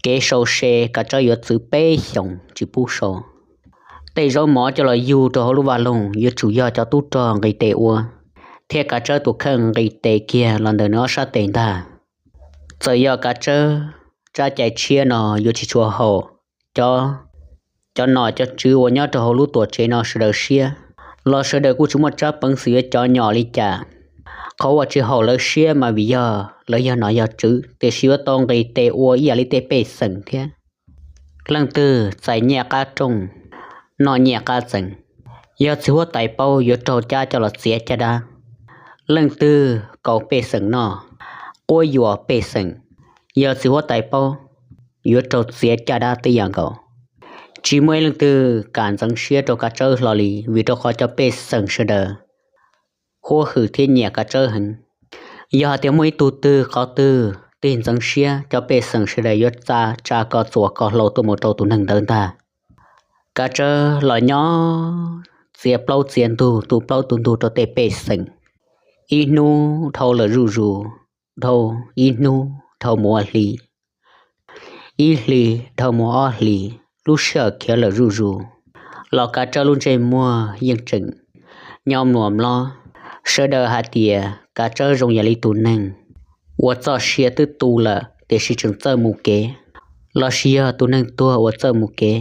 Kev sau se Kav Tsawb yuav txwv peb xyoos tsis pub sau. Tej zaub mov coj los yug rau hauv lub vaj loog yuav tsum yog cov tub rog nqis tes ua, thiab Kav Tsawb tus kheej nqis tes kiag los ntawm nws ob sab tes ntag. Txawm yog Kav Tsawb tsab cai tshiab no yuav tsis tshua haum cov, cov nom cov tswv uas nyob rau hauv lub tuam tsev no sawv daws siab, los sawv daws kuj tsis muaj tsab peev xwm yuav cov nyom li cas. Qhov uas tsis haum lawv siab mas vim yog lawv yog nom yog tswv, tiam sis yuav tau nqis tes ua ib yam li tej pej xeem thiab. Leej twg txais nyiaj qab rooj, noj nyiaj qab txees, yog txiv huab tais paub yuav raug cab coj los txiav caj dab. Leej twg kaus pej xeem noj, quab yuam pej xeem, yog txiv huab tais paub yuav raug txiav caj dab tib yam nkaus. Tsis muaj ib leej twg kam ntxeev siab rau Kav Tsawb hlo li, vim rau qhov cov pej xeem sawv daws huab hwm thiab nyiam Kav Tsawb heev. Yog hais tias muaj ib tug twg qhov twg tig ntxeev siab, cov pej xeem sawv daws yuav tsa, tsa ko txuas ko hlau tuaj mus rau tus neeg ntawd ntag. Kav Tsawb los nyob txiav plaub txiav ntug, tu plaub tu ntug rau tej pej xeem. Ib hnub dhau lawm zuj zus, dhau ib hnub dhau mus ua hli, ib hli dhau mus ob hlis, lub sij hawm khiav lawm zuj zus, los Kav Tsawb lub ntsej muag yeej tseem nyob mluas mlob. Sawv daws hais tias Kav Tsawb zoo yam li tus neeg uas txoj sia twb tu lawm tiam sis tseem txawj mus kev, lossis yog tus neeg tuag uas txawj mus kev.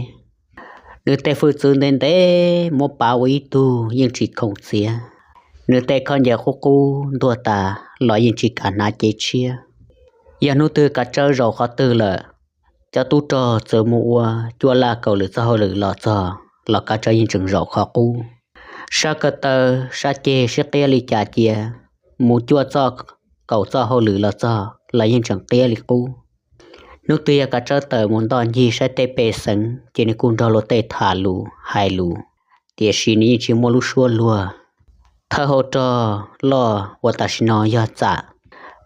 Nws tej hwj txwv ntev ntev muab pav ua ib tug yeej tsis khoom txiav. Nws tej khaub ncaws qub qub ntuag tas los yeej tsis kam hnav cev tshiab. Yog hnub twg Kav Tsawb zaum qhov twg lawm, cov tub rog txawm mus ua cuaj laj kaum lwm txoj hauj lwm los txog los Kav Tsawb yeej tseem zaum qhov qub. Sab ko taw sab ceg sib qiab li cas cia, mus cuaj txoj kaum txoj hauj lwm los txog los yeej tseem qiab li qub. Hnub twg yog Kav Tsawb tawm mus ntoj ncig saib tej pej xeem ces nws kuj nrog luag tej tham lus hais lus, tiam sis nws yeej tsis muaj lub suab luag. Thawj hauv rog loj uas tam sim no yog Txam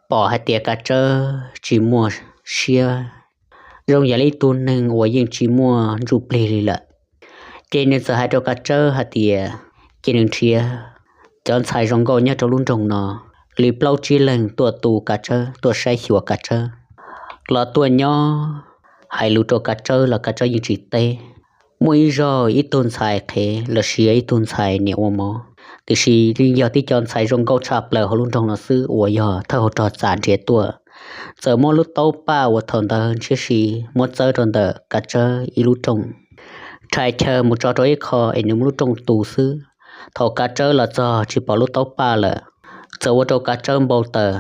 pom hais tias Kav Tsawb tsis muaj siab, zoo yam li ib tug neeg uas yeej tsis muaj ntsuj plig li lawm, ces nws txawm hais rau Kav Tsawb hais tias cia nws nrhiav cov ntxhais zoo nkauj nyob rau lub nroog no li plaub tsib leeg tuaj tu Kav Tsawb, tuaj saib xyuas Kav Tsawb, los tuaj nyob hais lus rau Kav Tsawb los Kav Tsawb yeej tsis teb. Muaj ib zaug ib tug ntxhais qhev lossis yog ib tug ntxhais niam ua mov, tiam sis yeej yog tib co ntxhais zoo nkauj tshaj plaws hauv lub nroog no xwb uas yog thawj hauv rog Txam nrhiav tuaj. txawm muab lub taub paj uas thaum ntawd ntshiab si muab txawb rau ntawm Kav Tsawb ib lub rooj, rhais chaw mus tso rau ib qho es nws muab lub rooj tu xwb. Thaum Kav Tsawb los txog tsis pom lub taub paj lawm, txawm ua rau Kav Tsawb npau taws.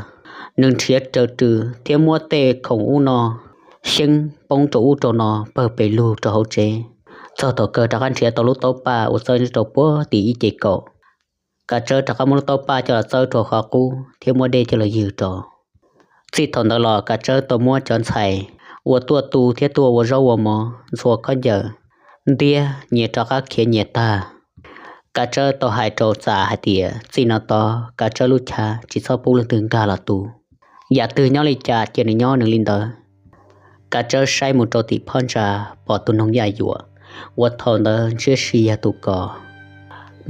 Nws nrhiav raws rw thiab muab tej khoom ub no xyeeb poob rau ub rau no pawg pes lug rau hauv tsev, txog thaum kawg rov qab nrhiav tau lub taub paj uas txawb nyob rau puag tim ib ce kaum. Kav Tsawb rov qab muab lub taub paj coj los txawb rau qhov qub thiab muab dej coj los ywg rau. Txij thaum ntawd los Kav Tsawb tau muab cov ntxhais uas tuaj tu thiab tuaj ua zaub ua mov ntxhua khaub ncaws ntiab nyias rov qab khiav nyias tag. Kav Tsawb tau hais rau Txas hais tias txij no tod Kav Tsawb lub chav tsis txhob pub leej twg nkag los tu. Yam twg nyob li cas cia nws nyob nws li ntawd. Kav Tsawb saib mus rau tim phab ntsa pom tus noog yaj yuam uas thaum ntawd ntshiab si yog tus kos,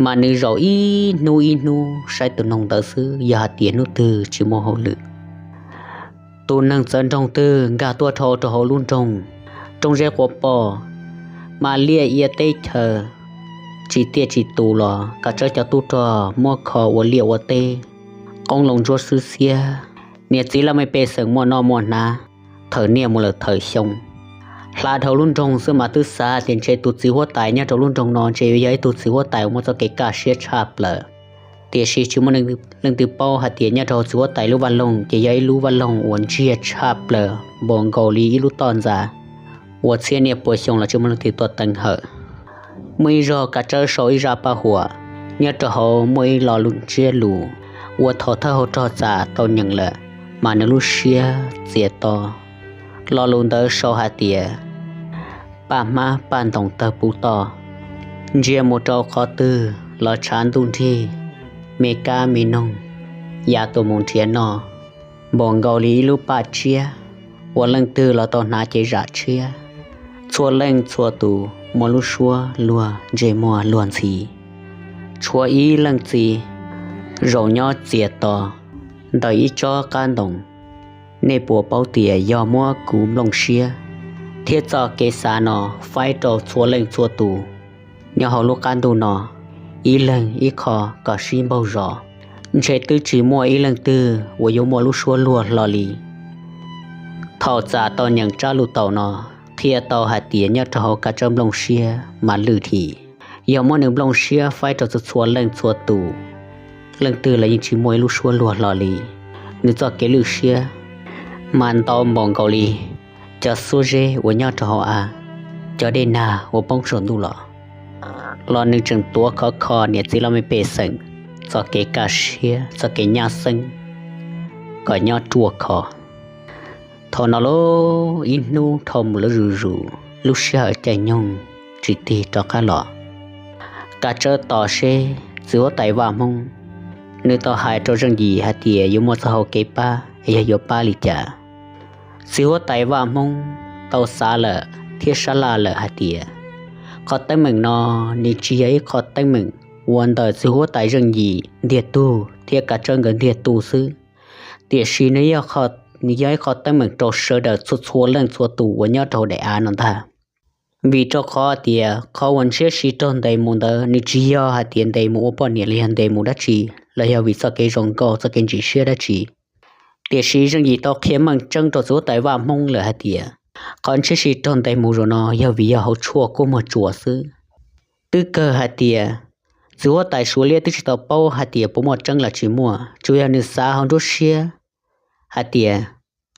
mas nws zaum ib hnub ib hnub saib tus noog ntawd xwb, yog hais tias hnub twg tsis muaj hauj lwm, tus neeg txawv nroog twg nkag tuaj dhau rau hauv lub nroog, roob zeb quas poj, mas liaj ia teb chaws tsis tiaj tsis tus los Kav Tsawb cov tub rog muab kho ua liaj ua teb, qoob loo ntsuab xwb xiab, niam txiv laj mej pej xeem muaj noj muaj hnav, thawm niaj mus lawm thawm xyoo. Hla dhau lub nroog xwb mas twb xav tias ntshe tus txiv huab tais nyob rau lub nroog no ntshe yuav yog ib tug txiv huab tais uas muaj txoj kev kaj siab tshaj plaws. Tiam sis tsis muaj leej twg paub hais tias nyob rau txiv huab tais lub vaj loog ces yog ib lub vaj loog uas ntsiag tshaj plaws npaum nkaus li ib lub toj ntxas uas txhiab niaj pua xyoo los tsis muaj leej twg tuaj teev hawm. Muaj ib zaug Kav Tsawb sau ib zaj paj huam, nyob rau hauv muaj ib lo lus ntsiab lus uas thaum thawj hauv rog Txas tau nyeem lawm, mas nws lub siab txias to. Lo lus ntawd sau hais tias, paj hmab paj ntoos tawg puv toj, ntsia mus rau qhov twg los tshav ntuj nrig, me kab me noog ya tuaj mus nrhiav noj, npaum nkaus li ib lub paj tsiab uas leej twg los tau hnav ces zam tshiab. Txhua leej txhua tus muaj lub suab luag ntsej muag luag ntxhi, tshuav ib leej txiv zaum nyob txias to ntawm ib tsob qab ntoos. Nej puas paub tias yog muab kuv nplooj siab thiab txoj kev xav no faib rau txhua leej txhua tus nyob hauv lub qab ntuj no ib leeg ib qho kom sib npaug zos, ntshe twb tsis muaj ib leej twg uas yuav muaj lub suab luag hlo li. Thaum Txas tau nyeem tsab lus taum no, qhia tau hais tias nyob rau hauv Kav Tsawb nplooj siab mas lwj him, yog muab nws nplooj siab faib rau txhua txhua leej txhua tus, leej twg los yeej tsis muaj ib lub suab luag hlo li. Nws txoj kev lwj siab mas ntau npaum nkaus li cov xuab zeb uas nyob rau hauv av, cov dej nag uas poob saum ntuj los, los nws tseem tuav khov kho niam txiv laj mej pej xeem txoj kev kaj siab txoj kev nyab xeeb kom nyob ruaj khov. Thaum no lauj, ib hnub dhau mus lawm zuj zus, lub sij hawm caij nyoog tsis tig rov qab los. Kav Tsawb tos seb txiv huab tais Vaj Hmoob, nws tau hais rau Zeej Yim hais tias yuav muaj txoj hau kev pab es yog yuav pab li cas. Txiv huab tais Vaj Hmoob tau xav lawm thiab sab laj lawm hais tias qhov teeb meem no nws tsis yog ib qho teeb meem uas ntawm txiv huab tais Zeej Yim ntiag tug thiab Kav Tsawb nkawd ntiag tug xwb, tiam sis nws, nws yog ib qho teeb meem rau sawv daws txhua txhua leej txhua tus uas nyob rau daim av no ntag. Vim rau qhov tias qhov uas ntshiab si raug ntes mus ntawd nws tsis yog hais tias ntes mus ua poj niam los yog ntes mus dab tsi, los yog vim txoj kev zoo nkauj txoj kev ntsim siab dab tsi. Tiam sis Zeej Yim tau qhia meej tseeb rau txiv huab tais Vaj Hmoob lawm hais tias qhov ntshiab si raug ntes mus zaum no yog vim yog hauv tshuaj kua muag tsuas xwb. Twb kawg hais tias txiv huab tais Suav Liab twb tsis tau paub hais tias puas muaj tseeb los tsis muaj, tsuas yog nws xav hauv nruab siab hais tias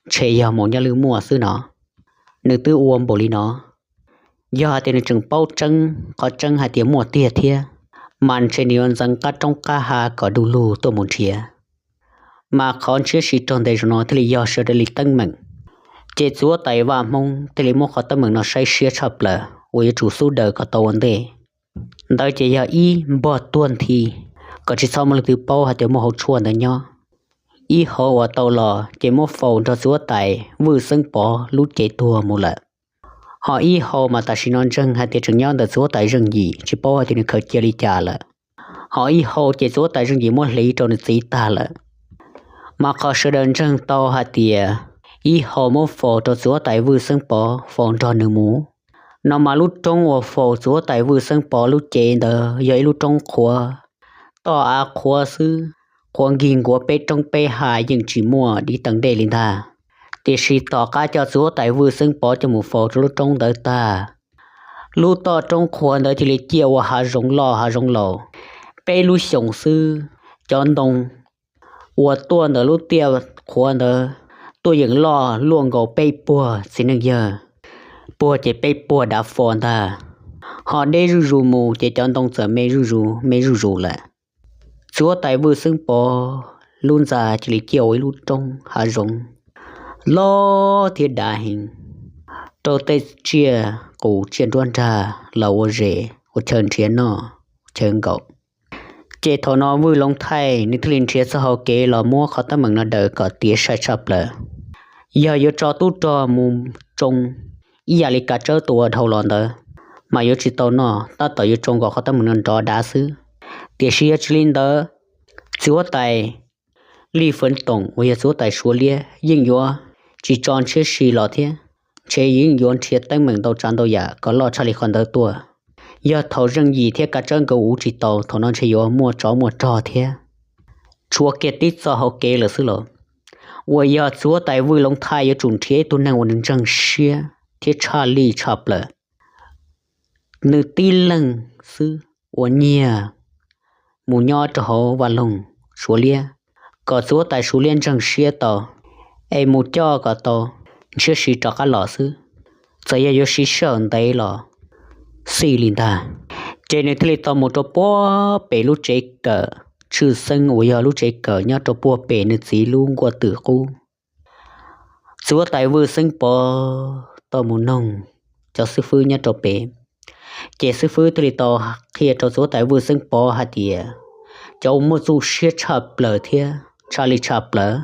ntshe yog Maum Nyaj Lwj muaj xwb no, nws twb ua npaum li no. Yog hais tias nws tseem paub tseeb qhov tseeb hais tias muaj tiag thiab, mas ntshe nws yuav ntxeev qab roob qab hav kom du lug tuaj mus nrhiav. Mas qhov ntshiab si raug ntes zaum no thiaj li yog sawv daws li teeb meem. Ces txiv huab tais Vaj Hmoob thiaj li muab qhov teeb meem no saib siab tshaj plaws uas yuav tsum xub daws kom tau ua ntej. Ntawd ces yog ib npog tuag nthi kom tsis txhob muaj leej twg paub hais tias muaj hauv tshuaj ntawd nyob. Ib hauv uas tau los ces muab faus nrog txiv huab tais Vwj Xeeb Pov lub cev tuag mus lawm. Ho ib hau mas tam sim no ntseeg hais tias tseem nyob ntawm txiv huab tais Zeej Yim tsis paub hais tias nws khaws cia li cas lawm. Ho ib hau ces txiv huab tais Zeej Yim muab hliv rau nws txiv tag lawm. Mas qhov sawv daws ntseeg tau hais tias ib hau muab faus rau txiv huab tais Vwj Xeeb Pov faus nrog nws mus no mas lub roob uas faus txiv huab tais Vwj Xeeb Pov lub cev ntawd yog ib lub roob qhuav, toj av qhuav xwb, qhuav nkig nkuav peb roob peb hav yeej tsis muaj div teev dej li ntag. Tiam sis tom qab coj txiv huab tais Vwj Xeeb Pov coj mus faus rau lub roob ntawd tag, lub toj roob qhuav ntawd thiaj li ciaj ua hav zoov loj hav zoov laus. Peb lub xyoos xwb, cov ntoo uas tuaj ntawm lub tiaj qhuav ntawd tuaj yeem loj luaj nkaus peb puag txiv neej yawg, puag ces peb puag dav fo ntag. Ho deb zuj zus mus ces cov ntoo txawm me zuj zus me zuj zus lawm. Txiv huab tais Vwj Xeeb Pov lub ntxa cia li ciaj ua ib lub roob hav zoov loj thiab dav heev, rau tej tsiaj qus tsiaj nruab nrag los ua zes ua chaw nrhiav noj chaw nkaum. Ces thaum no Vwj Loov Thaij nws thiaj li nrhiav txoj hau kev los muab qhov teeb meem no daws kom tiav sai tshaj plaws. Yog yuav tso tub rog mus tsoo ib yam li Kav Tsawb tua dhau los ntawd, mas yuav tsis tau noj, tab tom yuav tsoo kom qhov teeb meem no nrov dav xwb. Tiam sis yog tsis li ntawd, txiv huab tais Lij Feev Toom uas yog txiv huab tais Suav Liab yeej yuav tsis tso ntshiab si los thiab, ntshe yeej yuav nrhiav teeb meem ntau tsav ntau yam kom loj tshaj li qhov ntawd tuaj. Yog thaum Zeej Yim thiab Kav Tsawb nkawd uv tsis tau, thaum no ntshe yuav muaj tsov muaj rog thiab. Tshuav kiag tib txoj hau kev lawm xwb los, uas yog txiv huab tais Vwj Loov Thaij yuav tsum nrhiav ib tug neeg uas nws ntseeg siab thiab tshaj lij tshaj plaws, nws tib leeg xwb uas nyiag mus nyob rau hauv vaj loog Suav Liab, kom txiv huab tais Suav Liab ntseeg siab tau, es mus coj kom tau ntshiab si rov qab los xwb. Txawm yog yuav siv sij hawm ntev los xij li ntag. Ces nws thiaj li tau mus rau puag pem lub tsev kawm tshwj xeeb uas yog lub tsev kawm nyob rau puag pem nws txiv lub nkuaj twm qub. Txiv huab tais Vwj Xeeb Pov tau mus noog cov xib fwb nyob rau pem, ces xib fwb thiaj li tau qhia rau txiv huab tais Vwj Xeeb Pov hais tias cov uas muaj txuj siab tshaj plaws thiab tshaj lij tshaj plaws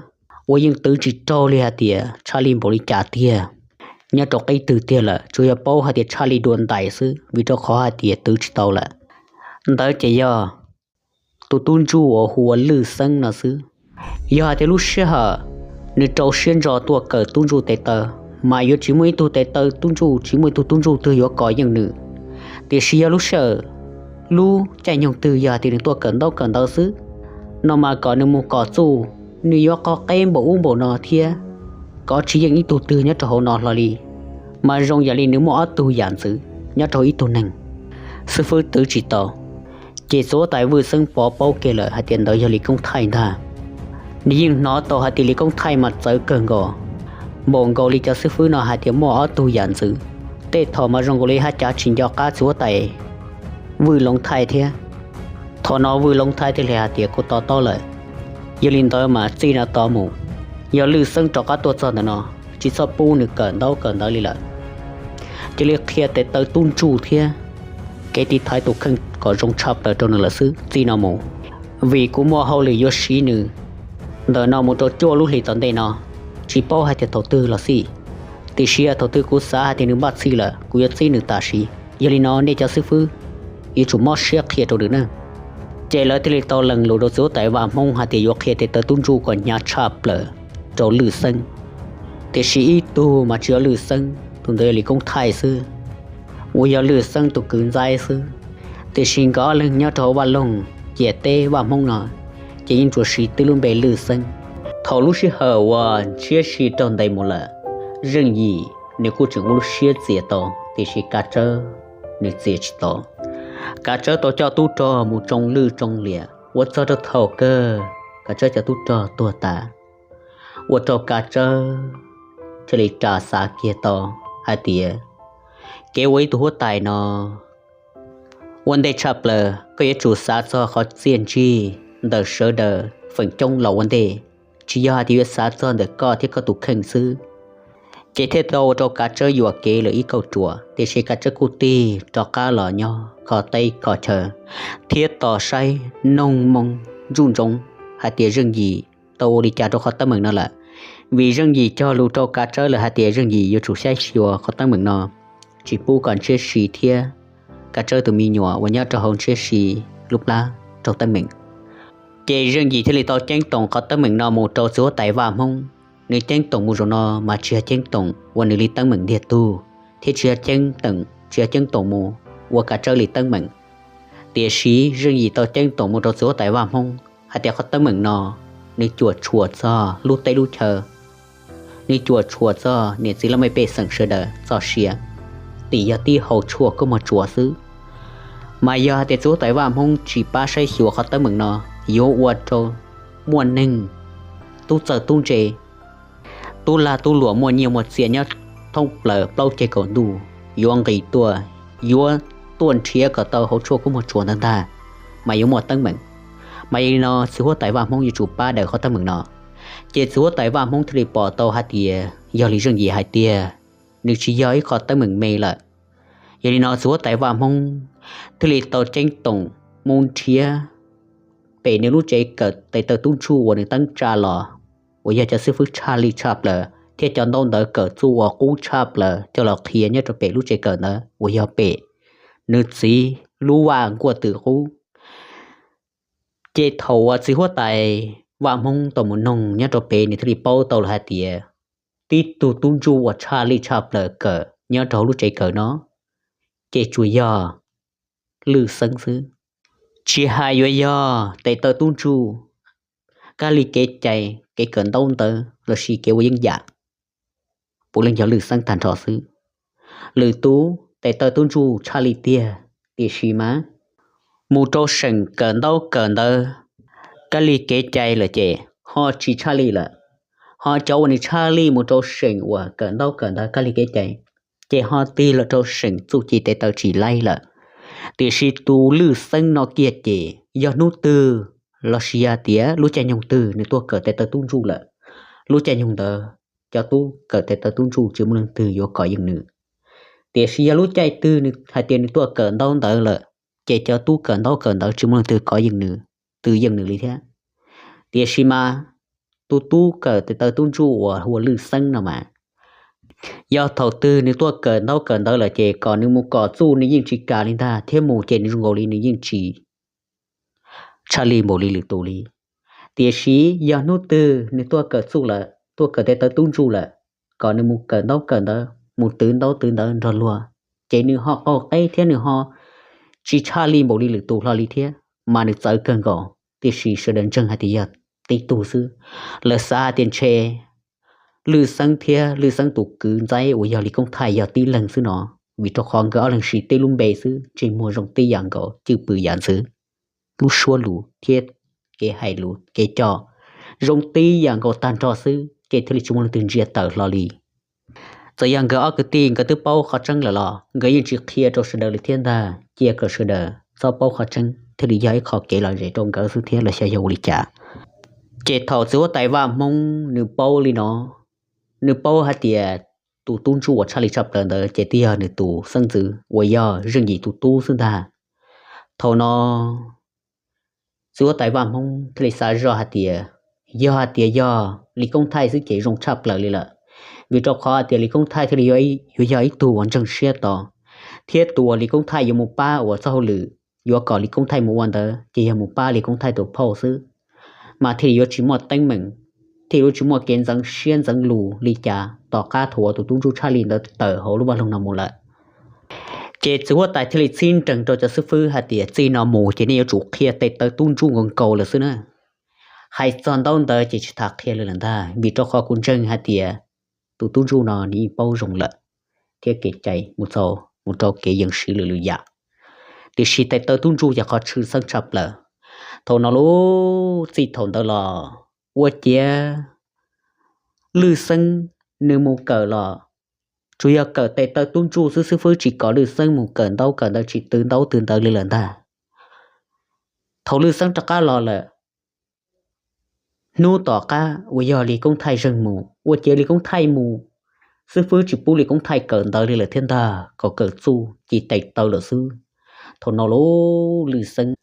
uas yeej twv tsis raug li hais tias tshaj lij npaum li cas tiag, nyob rau qib twg tiag lawm, tsuas yog paub hais tias tshaj lij dua ntais xwb, vim rau qhov hais tias twv tsis tau lawm. Ntawd ces yog tus tub ntsuj uas hu ua Lwj Xeeb no xwb. Yog hais tias lub sij hawm nws rau siab ntso tuaj kawm tub ntsuj tes taw, mas yuav tsis muaj ib tug tes taw tub ntsuj, tsis muaj ib tug tub ntsuj twg yuav kov yeej nws. Tiam sis yog lub sij hawm, lub caij nyoog twg yog hais tias nws tuaj kawm ntaub kawm ntawv xwb, no mas kom nws mus kom txuj, nws yuav qog qeb npaum ub npaum no thiab, kov tsis yeej ib tug twg nyob rau hauv no hlo li. Mas zoo yam li nws muaj ob tug yam ntxwv nyob rau ib tug neeg, xib fwb twv tsis tau. Ces txiv huab tais Vwj Xeeb Pov paub kiag lawm hais tias ntawd yog Lis Koob Thaij ntag. Nws yeej hnov tau hais tias Lis Koob Thaij mas txawv kawg nkaus, npaum nkaus li cov xib fwb no hais tias muaj ob tug yam ntxwv. Tej thaum mas zoo nkaus li haj cav tsis nco qab txiv huab tais Vwj Loov Thaij thiab. Thaum no Vwj Loov Thaij thiaj li hais tias kuv to taub lawm, yog li ntawd mas txij no tod mus, yog Lwj Xeeb rov qab tuaj txog ntawm no, tsis txhob pub nws kawm ntaub kawm ntawv li lawm. Cia li qhia tes taw tub ntsuj thiab kev tiv thaiv tus kheej kom zoo tshaj plaws rau nws lawm xwb txij no mus, vim kuv muaj hauj lwm yuav siv nws ntawm no mus rau cuaj lub hlis tom ntej no, tsis paub hais tias thaum twg los xij. Tiam sis yog thaum twg kuv xav hais tias nws npaj txhij lawm, kuv yuav txib nws tam sim. Yog li no nej cov xib fwb yuav tsum mob siab qhia rau nws na. Ces lawv thiaj li tau lees lus rau txiv huab tais Vaj Hmoob hais tias yuav qhia tes taw tub ntsuj kom hnyav tshaj plaws rau Lwj Xeeb. Tiam sis ib tug mas tsis yog Lwj Xeeb, tus ntawd yog Lis Koob Thaij xwb, uas yog Lwj Xeeb tus kwv ntxawg xwb. Tiam sis nkawd ob leeg nyob rau hauv vaj loog ciam teb Vaj Hmoob no, ces yeej tsuas siv tib lub npe Lwj Xeeb. Thaum lub sij hawm uas ntshiab si raug ntes mus lawm, Zeej Yim nws kuj tseem ua lub siab txias tau, tiam sis Kav Tsawb nws txias tsis tau. Kav Tsawb tau coj tub rog mus tsoo lwj tsoo liam, ua txog rau thaum kawg Kav Tsawb cov tub rog tuag tas, ua rau Kav Tsawb thiaj li ras xav kiag tau hais tias kev ua ib tug huab tais no ua ntej tshaj plaws koj yuav tsum xav txog qhov txiaj ntsig ntawm sawv daws feem coob los ua ntej, tsis yog hais tias yuav xav txog ntawm koj thiab koj tus kheej xwb. Ces thiaj tau ua rau Kav Tsawb yuam kev lawm ib kauj ruam, tiam sis Kav Tsawb kuj tig rov qab los nyob kho teb kho chaw, thiab tos saib noog moo ntsuj ntsoov hais tias Zeej Yim tau ua li cas rau qhov teeb meem no lawm. Vim Zeej Yim cog lus rau Kav Tsawb lawm hais tias Zeej Yim yuav tsum saib xyuas qhov teeb meem no, tsis pub kom ntshiab si thiab Kav Tsawb tus me nyuam uas nyob rau hauv ntshiab si lub plab raug teeb meem. Ces Zeej Yim thiaj li tau ceeb toom qhov teeb meem no mus rau txiv huab tais Vaj Hmoob. Nws ceeb toom mus zaum no mas tsis yog ceeb toom uas nws li teeb meem ntiag tug, thiab tsis yog ceeb toom, tsis yog ceeb toom mus ua Kav Tsawb li teeb meem. Tiam sis Zeej Yim tau ceeb toom mus rau txiv huab tais Vaj Hmoob hais tias qhov teeb meem no nws cuam tshuam txog lub teb lub chaw, Nws cuam tshuam txog niam txiv laj mej pej xeem sawv daws txoj sia, tim yog tib hau tshuaj kub muag tsuas xwb. Mas yog hais tias txiv huab tais Vaj Hmoob tsis pab saib xyuas qhov teeb meem no, yuav ua rau muaj neeg tub txawj tub ntse, tub lag tub luam muaj nyiaj muaj txiaj nyob thoob plaws plaub ceg kaum ntuj yuav nqis tuaj, yuav tuaj nrhiav kom tau hau tshuaj kub muag tsuas ntawd ntag, mas yuav muaj teeb meem. Mas yog li no txiv huab tais Vaj Hmoob yuav tsum pab daws qhov teeb meem no. Ces txiv huab tais Vaj Hmoob thiaj li pom tau hais tias yog li zeej yim hais tias nws tsis yog ib qho teeb meem me lawm. Yog li no txiv huab tais Vaj Hmoob thiaj li tau ceeb toom mus nrhiav pem nws lub tsev kawm tes taw tub ntsuj uas nws teeb tsa los, uas yog cov xib fwb tshaj lij tshaj plaws thiab cov ntaub ntawv kawm txuj uas qub tshaj plaws coj los qhia nyob rau pem lub tsev kawm ntawd uas yog pem nws txiv lub vaj nkuaj twm qub. Ces thaum uas txiv huab tais Vaj Hmoob tau mus noog nyob rau pem, nws thiaj li paub tau los hais tias tib tug tub ntsuj uas tshaj lij tshaj plaws kawm nyob rau hauv lub tsev kawm no ces tsuas yog Lwj Xeeb xwb. Tsis hais yuav yog tes taw tub ntsuj, kab li kev cai, kev kawm ntaub ntawv lossis kev ua yeeb yam, puav leej yog Lwj Xeeb tag nrho xwb. Lwm tus tes taw tub ntsuj tshaj lij tiag, tiam sis mas mus rau seem kawm ntaub kawm ntawv, kab li kev cai lawm ces ho tsis tshaj lij lawm. Ho cov uas nws tshaj lij mus rau seem uas kawm ntaub kawm ntawv kab li kev cai, ces ho tig los rau seem txuj ci tes taw tsis laib lawm. Tiam sis tus Lwj Xeeb no kiag ces yog hnub twg lossis yog tias lub caij nyoog twg nws tuaj kawm tes taw tub ntsuj lawm, lub caij nyoog ntawd cov tub kawm tes taw tub ntsuj tsis muaj leej twg yuav kov yeej nws. Tiam sis yog lub caij twg nws hais tias nws tuaj kawm ntaub ntawv lawm, ces cov tub kawm ntaub kawm ntawv tsis muaj leej twg kov yeej nws, twv yeej nws li thiab. Tiam sis mas tus tub kawm tes taw tub ntsuj uas hu ua Lwj Xeeb no mas, yog thaum twg nws tuaj kawm ntaub kawm ntawv lawm ces kom nws mus kom txuj nws yeej tsis kam li ntag, thiab mus ces nws zoo nkaus li nws yeej tsis tshaj lij npaum li lwm tus li. Tiam sis yog hnub twg nws tuaj kawm txuj lawm, tuaj kawm tes taw tub ntsuj lawm, kom nws mus kawm ntaub kawm ntawv, mus twv ntaub twv ntawv nrog luag, ces nws ho qaug qeb thiab nws ho tsis tshaj lij npaum li lwm tus hlo li thiab, mas nws txawv kawg nkaus. Tiam sis sawv daws ntseeg hais tias yog tib tug xwb, lawv xav hais tias ntshe Lwj Xeeb thiab Lwj Xeeb tus kwv ntxaib uas yog Lis Koob Thaij yog tib leeg xwb no, vim rau qhov nkawd ob leeg siv tib lub npe xwb, ntsej muag zoo tib yam nkaus, cwj pwm yam ntxwv, lub suab lus thiab kev hais lus kev coj zoo tib yam nkaus tag nrho xwb, ces thiaj li tsis muaj leej twg ntsia tawm hlo li. Txawm yog nkawd ob kwv tij nkawd twb paub qhov tseeb lawm los nkawd yeej tsis qhia rau sawv daws li thiab ntag, cia kom sawv daws txhob paub qhov tseeb thiaj li yog ib qho kev lom zem rau nkawd xwb thiab los xyov yog ua li cas. Ces thaum txiv huab tais Vaj Hmoob nws paub li no, nws paub hais tias tus tub ntsuj uas tshaj lij tshaj plaws ntawd ces twb yog nws tus xeeb ntxwv uas yog Zeej Yim tus tub xwb ntag. Thaum no txiv huab tais Vaj Hmoob thiaj li xav zoj hais tias, yog hais tias yog Lis Koob Thaij xwb ces zoo tshaj plaws li lawm, vim rau qhov hais tias Lis Koob Thaij thiaj li yuav yog ib tug uas ntseeg siab to, thiab tus uas Lis Koob Thaij yuav mus pab uas txoj hauj lwm yuav kom Lis Koob Thaij mus ua ntawd ces yog mus pab Lis Koob Thaij tus phauj xwb, mas thiaj li yuav tsis muaj teeb meem, thiaj li yuav tsis muaj kev ntxeev siab ntxeev lus li cas tom qab thaum uas tus tub ntsuj tshaj lij ntawd tawm hauv lub vaj loog no mus lawm. Ces txiv huab tais thiaj li txib nreeg rau cov xib fwb hais tias txij no mus ces nej yuav tsum qhia tes taw tub ntsuj nkaus nkaus lawm xwb na. Hais txog ntaub ntawv ces tsis tas qhia li lawm ntag, vim rau qhov kuv ntseeg hais tias tus tub ntsuj no nws yeej paub zoo lawm, thiab kev cai mus txog mus rau kev yees siv lwm lwm yam. Tiam sis tes taw tub ntsuj yog qhov tshwj xeeb tshaj plaws. Thaum no lub txij thaum ntawd los ua ciav Lwj Xeeb nws mus kawm los tsuas yog kawm tes taw tub ntsuj xwb, xib fwb tsis kom Lwj Xeeb mus kawm ntaub kawm ntawv, tsis twv ntaub twv ntawv li lawm ntag. Thaum Lwj Xeeb rov qab los lawm, hnub tom qab uas yog Lis Koob Thaij zeeg mus, ua ciav Lis Koob Thaij mus, xib fwb tsis pub Lis Koob Thaij kawm ntawv li lawm thiab ntag, kom kawm txuj ci tes taw lawm xwb. Thaum no lub Lwj Xeeb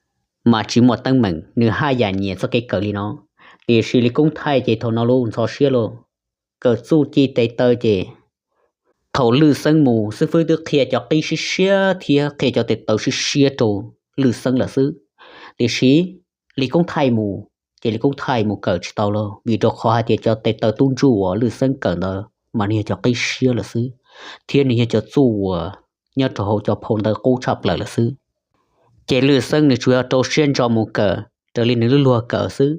mas tsis muaj teeb meem, nws haj yam nyiam txoj kev kawm li no. Tiam sis Lis Koob Thaij ces thaum no lub ntxhov siab lauj, kawm txuj ci tes taw ces thaum Lwj Xeeb mus, xib fwb twb qhia cov qib siab siab thiab qhia cov tes taw siab siab rau Lwj Xeeb lawm xwb. Tiam sis Lis Koob Thaij mus, ces Lis Koob Thaij mus kawm tsis tau lauj, vim rau qhov hais tias cov tes taw tub ntsuj uas Lwj Xeeb kawm ntawd mas nws yog cov qib siab lawm xwb, thiab nws yog cov txuj uas nyob rau hauv cov phau ntawv qub tshaj plaws lawm xwb. Ces Lwj Xeeb nws tsuas yog rau siab ntso mus kawm raws li nws lub luag kawm xwb.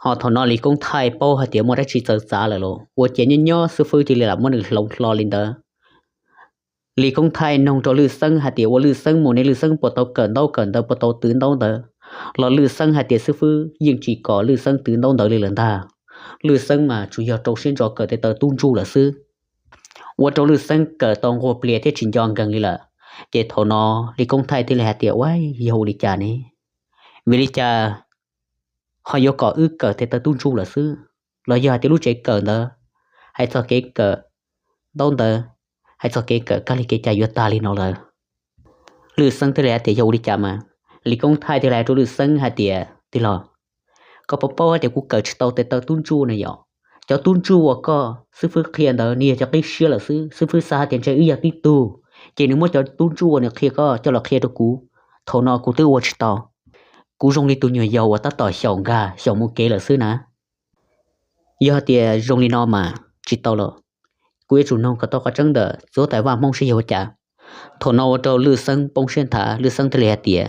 Ho thaum no Lis Koob Thaij paub hais tias muaj dab tsi txawv txav lawm los ua ciav nyob nyob xib fwb cia li lam muab nws hloov hlo li ntawd. Lis Koob Thaij noog rau Lwj Xeeb hais tias ua Lwj Xeeb mus ne, Lwj Xeeb puas tau kawm ntaub kawm ntawv, puas tau twv ntaub ntawv, los Lwj Xeeb hais tias xib fwb yeej tsis kom Lwj Xeeb twv ntaub ntawv li lawm ntag. Lwj Xeeb mas tsuas yog rau siab ntso kawm tes taw tub ntsuj lawm xwb. Ua rau Lwj Xeeb kawm tau nquag plias thiab tsis nco nkees li lawm. Ces thaum no Lis Koob Thaij thiaj li hais tias ua yog ua li cas ne, vim li cas ho yuav kom wb kawm tes taw tub ntsuj lawm xwb, los yog hais tias lub tsev kawm ntawd, hais txog kev kawm ntaub ntawv, hais txog kev kawm kab li kev cai yuav tag li no lawm? Lwj Xeeb thiaj li hais tias yog ua li cas mas, Lis Koob Thaij thiaj li hais rau Lwj Xeeb hais tias tij laug, koj puas paub hais tias kuv kawm tsis tau tes taw tub ntsuj no yom? Cov tub ntsuj uas koj xib fwb qhia ntawd nws yog cov qib siab lawm xwb. Xib fwb xav hais tias ntshe wb yog tib tug, ces nws muab cov tub ntsuj uas nws qhia koj coj los qhia rau kuv. Thaum no kuv twb ua tsis tau, kuv zoo li tus nyuag yaus uas tab tom xyaum nkag xyaum mus kev lawm xwb na. Yog hais tias zoo li no mas tsis tau los, kuv yuav tsum noog kom tau qhov tseeb ntawm txiv huab tais Vaj Hmoob saib yog ua cas. Thaum no ua rau Lwj Xeeb poob siab nthav, Lwj Xeeb thiaj li hais tias